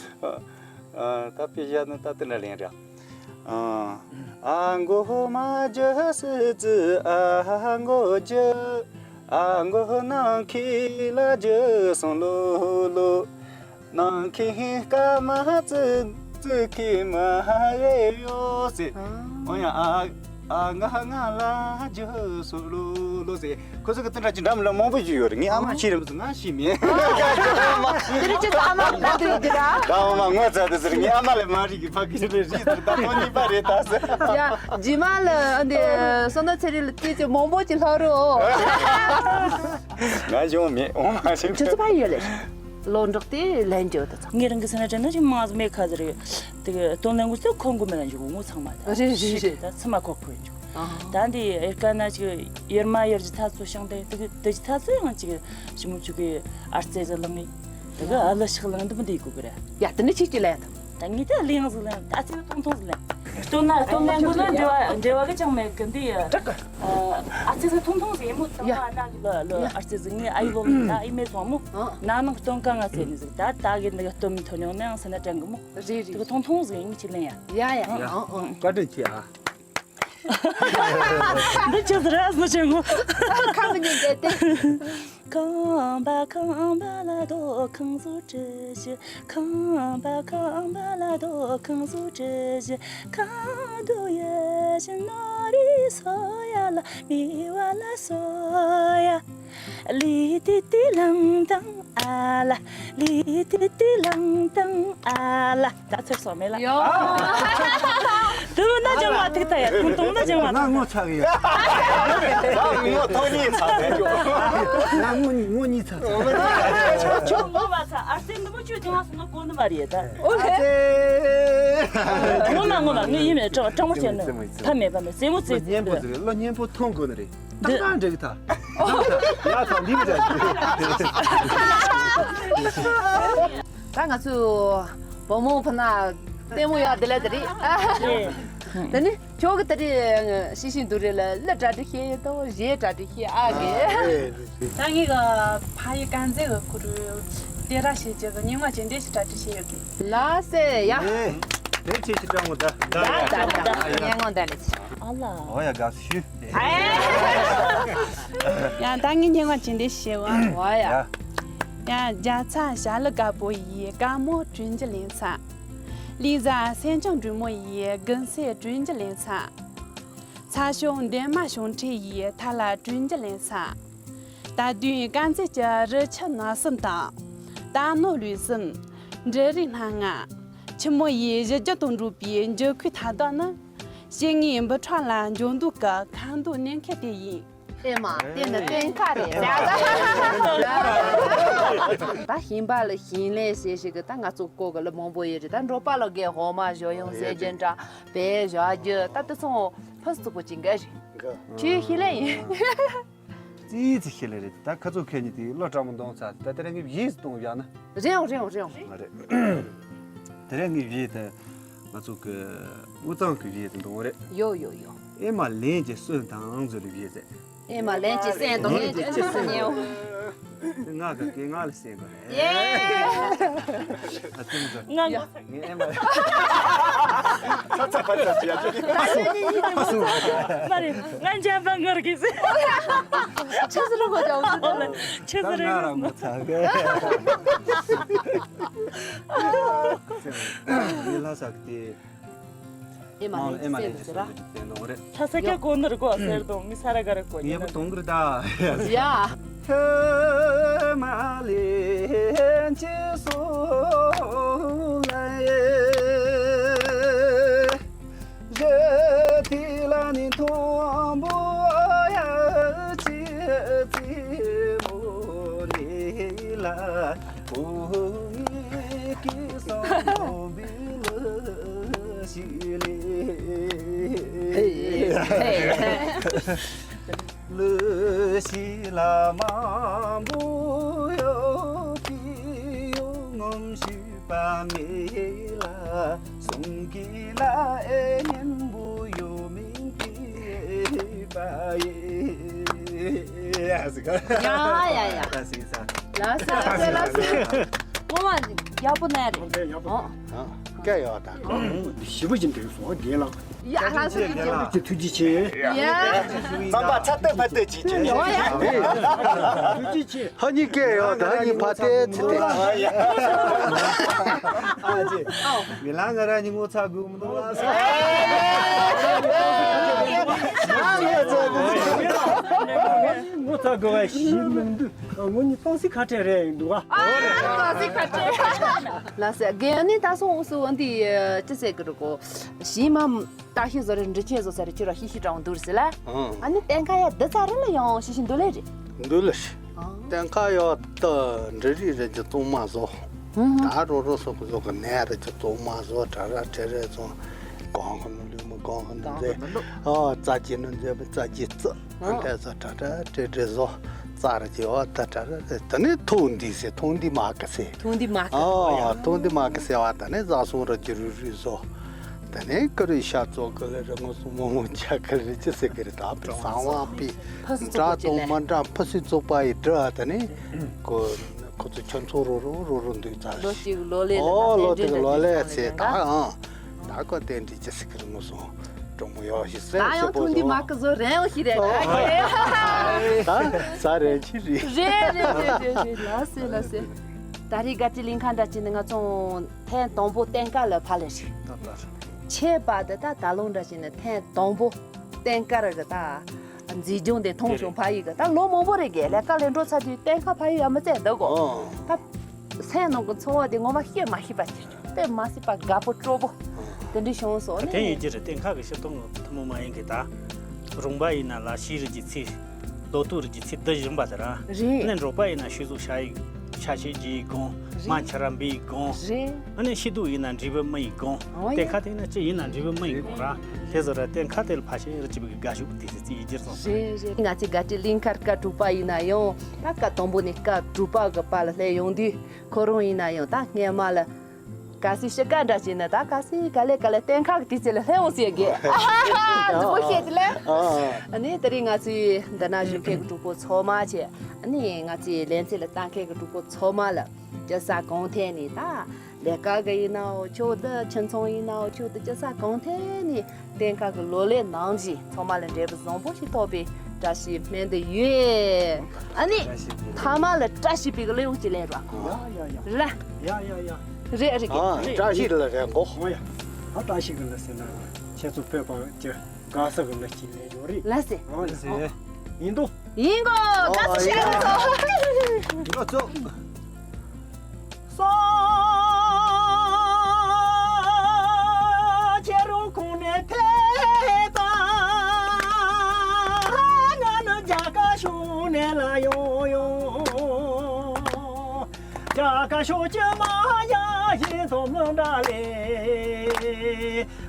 ཨ། ད་དཔེ་བཞག་ན་ད་དེ་འདྲ་ལེན་རེད། ཨ། ཨ་མགོ་མ་རྒྱུ་སི་ཙི་ཨ་མགོ་རྒྱུ། ཨ་མགོ་ནང་ཁྱི་ལ་རྒྱུ་སོང་ལོ་ལོ། ནང་ཁྱི་སྐར་མ་ཙི་ཙི་ཁྱི་མ་ཡེ་ཡོ་སི། ཨོ་ཡ་ཨ། ཨ་ང་ང་ལ་རྒྱུ་སོ་ལོ་ལོ་ཟེར། ཁོ་ཚོ་གི་དེ་འདྲ་ཅི་འདྲ་མི་ལ་མང་པོ་ཞིག་ཡོད་རེད། ངས་ཨ་མ་ཤེས་རེད་མི་ང་ཤེས་མེད། དེ་རིང་ཁྱེད་ཚོ་ཨ་མ་ལ་དེ་རིང་འདི་ར། ད་ཨ་མ་ངོ་ཚ་དེ་ཟེར། ངས་ཨ་མ་ལ་མ་རིག་གི་ཕ་གི་རེད་རེད་ཟེར། ད་ཐོག་གཉིས་པ་རེད་ད་ཟེར། ཡ་རྗེས་མ་ལ་འདི་བསོད་ནམས་ཚེ་རིང་ལ་དེ་ཚོ་མང་པོ་ཅིག་ལྷག་རོགས། ང་ཡོང་མེད་ཨོ་མ་ཞིག་ཁྱེད་ཚོ་ཕ་ཡོད་ལེ། ལོ་འབྲོག་དེ་ལན་རྒྱུ་དེ་ཚོ། ངའི་རང་གི་སེམས་ན་དྲན་ན་ཅིག་མང་ཟིག་མེད་ཁ་ཟེར་ཡོད། དེ་གི་སྟོན་ལེན་དགོས་ཚེ་ཁོང་གི་མེད་ལ་འཇུག་ངོ་ཚང་མ་དེ། རེད་རེད་རེད། ད་ཚི་མ་ཁོག་ཁོས་འཇུག་ད་འདི་ཨེར་ཀ་ན་ཅིག་ཡེར་མ་ཡེར་གྱི་ཐ་ཚོ་ཤང་དེ་དེ་གི་དེ་གི་ཐ་ཚོ་ཡང་ཅིག་ཞི་མོ་ཆུ་གི་ཨར་ཙེ་ཟི་ལང་ངི་དེ་གི་ཨ་ལི་ཤག་ལང་འདི་མི་འདི་གོ་གི་རེད། ཡ་དེ་ནི་ཆིག་ཅིག་ལན་དང་། ད་ངས་ད་ལེང་ཟིག་ལེང་ད་ཨ་ཙི་ཐུང་ཐུང་ཟིག་ལེང་། སྟོན་ན་སྟོན་ལེན་དགོས་ན་འབྲེལ་བ་འབྲེལ་བ་གི་ཅང་མེད་གི་འདི། ཨ་ཙི་ཟིག་ཐུང་ཐུང་ཟིག་ཡིན་མོ་ཚང་མ་ཡ་ན་གི་ལོ་ལོ་ཨ་ཙི་ཟིག་ངའི་ཨ་ཡི་ལོ་ལ་ད་ཨི་མེད་སོང་མོ། ན་ནང་སྟོན་ཀ་ང་ཚེ་ནི་ཟིག་ད་ད་གི་འདི་གི་སྟོན་མི་ཐོན་ཡོང་ནའང་སེ་ན་དྲན་གི་མོ། རེད་རེད། དེ་གི་ཐུང་ཐུང་ཟིག་ཡིན་ངི་ཆི་ལེན་ཡ། ཡ་ཡ་ཡ། ཨང་ཨང་། བཀའ་དྲིན་ཆེ་ཨ། འདི་ཅི་ཟེར་ར་སུ་ཆེ་ངོ་། ཁམས་ཉིད་བསྡད་དེ། ཁང་པ་ཁང་པ་ལ་དོ་ཁང་བཟོ་བྲི་ཞིག་ཁང་པ་ཁང་པ་ལ་དོ་ཁང་བཟོ་བྲི་ཞིག་ཁང་དུ་ཡོད་ཞིག་ནོ་རི་སོ་ཡ་ལ་མི་བ་ལ་སོ་ཡ། ལི་ཏི་ཏི་ལང་དང་ཨ་ལ། ལི་ཏི་ཏི་ལང་དང་ཨ་ལ། ད་ཚེར་སོང་མེད་ལ། ཡོ། དུ་ན་ཅང་མ་ཐིག་ཐ་ཡ་ཁུང་དུང་ན་ཅང་མ་ང་ཐིག་ངོ་ཚ་གི་ཡ། ང་ངོ་ཐོ་གཉིས་ཚ་གི་ཡ། ང་ངོ་ངོ་གཉིས་ཚ་ཚ། ཁྱོད་ངོ་མ་ཚ་ཨར་སེ་འདི་མོ་ཁྱོད་ཅང་སོང་ན་གོ་ནི་མ་རེད་ད། ཨོ་ལེ། ངོ་མ་ངོ་མ་ངས་ཡིན་མེད་སྐྲག་སྐྲག་མོ་བྱས་ནས་ཐ་མེད་པ་མེད་རྩེད་མོ་རྩེད། སྙན་པོ་ཟེར་ལོ་སྙན་པོ་མཐོང་དགོས་ནི་རེད། འདི་ཏག་ཏག་འགྲིག་ཐལ། ཡ་ཚང་འདི་མི་འདྲ། ད་ང་ཚོས་བུ་མོ་ཕུ་ན་ལྟད་མོ་ཡག་དེ་ལས་དེ་རེད། དེ་ནི་ཁྱོད་ཀྱི་དེ་རེད་ཤི་ཤི་འདུག་རེད་ལ་ལ་གྲ་སྒྲིག་བྱས་ཡོད་དོ་གཞས་གྲ་སྒྲིག་བྱས་ཨ་གེ། ད་ངེད་ཀྱི་ཕ་ཡི་དཀར་མཛེས་ཀྱི་ཁུ་རུ་སྟེ་ར་ཞེས་བྱ་གི་སྙན་ངག་ཅན་འདྲེ་ཞིག་གྲ་སྒྲིག་བྱས་ཡོད་གི། ལགས་སེ་ཡ། དེ་ཆེ་ཞིག་སྤྲང་མོ་ད། ད་ད་ད་སྙན་ངག་འདྲ་ལས། ཨ་ལ། ཨོ་ཡ་དགའ་བསུ་ཞུ། ཡང་ད་ངས་སྙན་ངག་ཅིག་འདི་ཞེས་བ། ཨོ་ཡ། ཡང་རྒྱ་ཚ་ཞྭ་ལུ་དཀར་པོ་ཡིས་དཀར་མོ་དྲུང་འཇུ་ལེན་ཚ། ལི་ཟ་སེང་ལྕམ་འབྲུག་མོ་ཡིས་དགུན་སེ་དྲུང་འཇུ་ལེན་ཚ། ཚ་ཞོ་འདན་མ་ཞོ་འཁྲིད་ཡིས་ཐ་ལ་དྲུང་འཇུ་ལེན་ཚ། ད་དུང་དཀར་མཛེས་ཀྱི་རི་ཆུ་ནགས་གསུམ་དང་། རྟ་ནོར་ལུག་གསུམ། འབྲུ་རིགས་སྣ་ལྔ། ཆུ་མོ་ཡི་གཞི་རྒྱུ་དང་འགྲོགས་པའི་འགྱུར་ཁུག་ཐ་དག་ནི། སྐྱེ་དངོས་འབུ་ཕྲུག་ལ་འཇུག་ལྡོག་གི་ཁ་མདོག་གནོན་མཁན་དེ་ཡིན། ཨེ་མ་དེ་ནི་བསྟན་ཁ་རེད། ད་ཞིང་པ་ལ་ཞིང་ལས་བྱེད་ཞིག་གི་ད་ང་ཚོ་བཀོད་གི་ལ་མང་པོ་ཡོད་རེད། ད་འབྲོག་པ་ལ་གའི་འོ་མ་བཞོ་ཡོང་ཟས་རྒྱུ་འདྲ་བས་བཞོ་རྒྱུ་ད་དེ་ཚོ་ཕུ་སུ་པོ་ཅིག་འགའ་རེད། ཁྱོད་ཞིང་ལས་ཡིན། ཙི་ཙི་ཤེས་ལེ་རེད། ད་ཁ་ཚུགས་ཁེ་ཉིད་དེ་བློ་སྤྲང་མོ་གཏོང་ཚར། ད་དེ་རིང་གི་ཡིད་གཏོང་བཞག་ན། རེད་འོང་རེད་འོང་རེད་འོང་། མ་རེད། དེ་རིང་གི་ཡིད་དེ་ང་ཚོ་གི་དབུས་གཙང་གི་ཡིད་དེ་འདོང་རེད། ཡོ་ཡོ་ཡོ། ཨེ་མ་ལན་གྱི་སོན་དང་ཟོ་རི་ཡིད་ཟེར། ཨེ་མ་ལན་གྱི་སེན་དང་ལན་གྱི་ཅི་སོན་ཉེའོ། ང་གི་སྐད་ངག་ལ་སེན་གི་རེད། ཡེ། ཨ་ཙི་མི་ཟོ། ང་ངོ་། ངས་ཨེ་མ། ཚ་ཚ་ཕ་ཚ་ཅི་ཡ་ཅི། མ་རེད། ང་འཇམ་པ་ངར་གི་ཟེར། ཆི་ཟེར་གོ་ཅའོ་ཟེར། ཆི་ཟེར་ད་ང་རང་ངོ་ཚ་གི། ངས་ལྷ་ས་གི་དེ། ཨེ་མ་ལན་ཨེ་མ་ལན་ཅི་སོན་དུ་ཟེར་ར། ལྷ་ས་སྐྱ་གོ་ནོར་གོ་ཟེར་དང་མི་ས་ར་ག་ར་གོ་ཡིན་ན། གཏོང་གི་རེད་ད། ཡ། ཨེ་མ་ལན་ཅི་སོན་ལ། ཞི་ལ་ནི་མཐོན་པོ་ཡ་ཅི་ཙི་མོ་ལི་ལ་བུ་ངེ་ཀི་སང་མོ་བི་ལི་ཞི་ལི། ལི་ཞི་ལ་མང་པོ་ཡོད་ཀི་ཡོད་ངོམ་ཞུ་པ་མེ་ལ་སུང་གི་ལ་ཨེ་ཉིན་བུ་ཡོ་མིང་གི་པ་ཡེ། ཡ་ཡ་ཡ། ལ་སི་ལ་སི་ལ་སི། ངོ་མ་ཡག་པོ་ནས་རེད། ཨོ། སྐད་ཡོད་ད། ཞི་བ་ཅན་དེ་སོང་རྒན་ལགས། ཡ་ལ་སི་ལ་སི། ཐུགས་རྗེ་ཆེ། ཡ། རྩམ་པ་ཚ་ཏོག་ཕ་ཏོག་ཅིག་ཅིག་ཡོད་ཡ། ཐུགས་རྗེ་ཆེ། ཧ་ནི་སྐད་ཡོད་ད་ནི་ཕ་ཏེ་ཚི་ཏེ། ཨ་ཅེ། མི་ལ་ང་ར་ནི་ངོ་ཚ་དགོས་མི་འདུག་ཨ། ངོ་ཚ་དགོས་པ་ཞིག་མི་འདུག་ངོ་ནི་ཏོང་སི་ཁ་བྲལ་རེད་འདུག་ཨ། ཏོང་སི་ཁ་བྲལ། ལ་སེ་རྒན་ནི་ད་སོང་སུ་འདི་ཅི་ཟེར་གི་རུ་གོ་ཞི་མ། ཏ་ཤི་ཟོ་རེ་འདྲི་ཆེན་ཟོ་ས་རེ་ཁྱོད་ར་ཤི་ཤི་གྲང་འདུག་ཟེར་ལ། ཨང་། ཨ་ནི་བསྟན་ཁ་ཡ་འདི་ཚ་རེ་ལ་ཡང་ཤི་ཤི་འདུག་ལེ་རེད། འདུག་ལེ་ཤི། ཨང་། བསྟན་ཁ་ཡ་ད་འདྲི་རིགས་རེ་ཅི་གཙང་མ་བཟོ། ཧུང་ཧུང་། ད་རོ་རོ་སོ་ཁོ་ཟོ་གི་ནས་རེ་ཅི་གཙང་མ་བཟོ་གྲ་ར་གྲེ་རེ་བཟོ། གང་གི་ནུ་ལུས་མི་གང་གི་ནུ་མཛེས། ཨ་རྩ་ཅི་ནུ་མཛེས་མི་རྩ་ཅི་རྩི། ཨང་། འདྲེ་བཟོ་གྲ་ར་གྲེ་གྲེ་བཟོ། རྩ་ར་ཅི་བ་ད་གྲ་ར་རེ་ད་ནི་ཐུང་འདི་སེ་ཐུང་འདི་མ་གི་སེ། ཐུང་འདི་མ་གི་སེ། ཨ་ཐུང་འདི་མ་གི་སེ་བ་ད་ནི་བཟའ་སོང་ར་ཅི་རུ་རུ་བཟོ། ད་ནི་ཀ་རུ་ཤ་ཙོག་གི་ལ་རི་མོ་སུ་མོ་མོ་ཆ་གི་རི་ཅི་སེ་གི་རི་ད་པི་གསང་བ་པི། ཕ་སུ་ཙོག་འདྲ་པོ་ཅི་དང་ལེ། མ་འདྲ་ཕ་སུ་ཙོག་པ་ཡི་འདྲ་ད་ནི་ཁོ་ཁོ་ཚོ་ཁྱོད་ཚོ་རོ་རོ་རོ་རོ་འདུག་ད། ལོ་གཅིག་ལོ་ལེ་ལ་ཨོ་ད་ལོ་དེ་གི་ལོ་ལེ་སེ་ད་ཨང་། ད་ཁོ་དེ་འདྲི་ཅི་སེ་གི་རི་མོ་སོང་། གྲོང་མོ་ཡོད་ཞིག་སེ། ད་ཡང་ཐུང་དུས་མ་ཀི་བཟོ་རན་ཡོད་ཞིག་རེད། ད་ས་རན་ཆི་རེད། རེད་རེད་རེད་རེད། ལ་སེ་ལ་སེ། ད་རེས་དགའ་སྤྲོའི་གླིང་ཁ་འདྲ་བྱས་ནས་ང་ཚོ་ཐེངས་དང་པོ་སྟོན་ཁ་ལ་ཕར་ལ་ཞིག་ད་ལྟ་རེད། ཁྱད་པར་དུ་ད་ད་ལོ་འདྲ་བྱས་ནས་ཐེངས་དང་པོ་སྟོན་ཁ་ར་གི་ད་མཛེས་ལྗོངས་དེ་མཐོང་བྱུང་། ཕ་ཡི་གི་ད་ལོ་མང་པོ་རེད་གི་ལས་ཀ་ལས་འགྲོ་ཚར་དུས་སྟོན་ཁ་ཕ་ཡི་ཡ་མི་བཙལ་འདུག་གོ། ད་སེམས་ནང་གི་ཚོར་བ་དེ་ངོ་མ་བཤད་མ་ཤེས་པ་ཅིག་དཔེ་མ་སྲིད་པ་དགའ་པོ་སྤྲོ་པོ་དེ་འདྲ་བྱུང་སོང་། ད་ནི་དེ་ཡིན་གྱི་རེད། སྟོན་ཁ་གི་སྤྱིར་བཏང་ཐུན་མོང་མ་ཡིན་གི་ད་རོང་པ་ཡིན་ན་ལ་ཤི་རི་གི་ཚེ། ལོ་ཏོག་རི་གི་ཚེ་འདི་བཞིན་པ་དེ་ར། རེད། ནི་འབྲོག་པ་ཡིན་ན་ཤི་གཟུགས་ཤ་ཡི་ཤ་ཤེད་རྒྱས་ཡི་དགོང་། རེད། མ་ཆ་ར་འབི་ཡི་དགོང་། རེད། ཨ་ནི་ཤི་དུག་ཡིན་ན་འབྲས་བུ་སྨིན་ཡི་དགོང་། ཨོ་ཡ། སྟོན་ཁ་དེ་ན་ཅི་ཡིན་ན་འབྲས་བུ་སྨིན་ཡི་དགོང་ར། དེ་ཚོ་ར་སྟོན་ཁ་དེ་ལ་ཕ་ཤེ་རི་ཅི་བི་གི་དགའ་ཤུགས་དེ་ཚེ་ཚེ་ཡི་གྱིར་སོང་། རེད་རེད། ང་ཚོའི་དགའ་སྤྲོའི་གླིང་ཁར་སྐར་དྲུག་པ་ཡིན་ན་ཡང་ད་སྐར་དང་པོ་ནས་སྐར་དྲུག་པ་གི་བར་ལ་སླེབས་ཡོང་དུས་ཁོ་རང་ཡིན་ན་ཡང་ད་སྔས་མ་ལ། གལ་སྲིད་ཤི་ཀ་འདྲ་བྱས་ན་ད་གལ་སྲིད་ག་ལེ་ག་ལེ་སྟོན་ཁ་གི་དུས་ཚོད་ལ་སླེབས་འོང་ཟེར་གི། ཨ་ཧ་ཧ་ཧ། འདི་མོ་བཤད་དེ་ལས། ཨ་ནི་དེ་རིང་ང་ཚོའི་འདི་ན་བཞུགས་མཁན་གི་གྲོགས་པོ་ཚང་མ་བྱས། ཨ་ནི་ང་ཚོའི་ལེ་ཚན་ལ་ལྟ་མཁན་གི་གྲོགས་པོ་ཚང་མ་ལ་སྐྱེ་ས་གང་ཐད་ནས་ད་ལས་ཀ་གི་ཡིན་ནའོ་ཆོག་ད་ཁྱིམ་ཚང་ཡིན་ནའོ་ཆོག་ད་སྐྱེ་ས་གང་ཐད་ནས། སྟོན་ཁ་གི་ལོ་ལེགས་ནང་བཞིན་ཚང་མ་ལ་འབྲས་བུ་བཟང་པོ་ཞིག་ཐོབ་པའི་བཀྲ་ཤིས་སྨོན་འདུན་ཡོད། ཨ་ནི་ཐ་མ་ལ་བཀྲ་ཤིས་པའི་གླུ་ཡང་ཅིག་ལེན་རོགས། ཡ་ཡ་ཡ། རེད། ཡ་ཡ་ཡ། རེད་རེད། ཨ་བཀྲ་ཤིས་ལ་རེད་གོ། ཨོ་ཡ། ད་བཀྲ་ཤིས་ཀྱི་ལ་ཟེར་ན་ཁྱེད་ཚོ་བོད་པ་ཀྱི་དགའ་ས་གི་ལ་ཅིག་ལེན་ཡོད་རེད། ལ་ཟེར། ཨོ་ཡ། ཡིན་དོ། ཡིན་གོ། དགའ་བསུ་ཞུ་གི་ཚོ། ཡོད་ཚོ། སོ། ཁྱེད་རང་ཁོང་ནས་ཐད་ད། ང་ནི་རྒྱ་གར་ཕྱོགས་ནས་ལ་ཡོང་ཡོང་། རྒྱ་གར་ཕྱོགས་ཀྱི་མ་ཡ་ཡིན་དོ་མི་འདྲ་ལེ།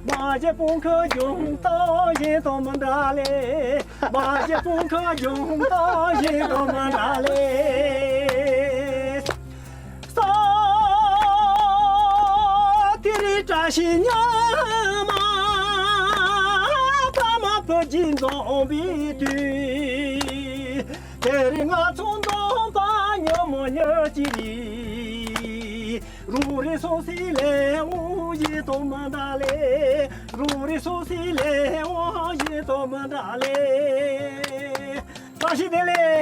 མ་གཞི་སྤུན་ཁ་རྒྱུན་དང་ཡིན་དོ་མི་འདྲ་ལེ། མ་གཞི་སྤུན་ཁ་རྒྱུན་དང་ཡིན་དོ་མི་འདྲ་ལེ། ས་དེ་རིང་བཀྲ་ཤིས་ཉི་མ། ཕ་མ་བུ་གཅིག་འཛོམས་པའི་དུས། དེ་རིང་ང་ཚོ་འཛོམས་པ་ཉིན་མོ་ཉིན་གཅིག་རེད། རུ་རེ་སོ་སི་ལེ་འོ་ཡེ་དོ་མ་འདྲ་ལེ། རུ་རེ་སོ་སི་ལེ་འོ་ཡེ་དོ་མ་འདྲ་ལེ། བཀྲ་ཤིས་བདེ་ལེགས།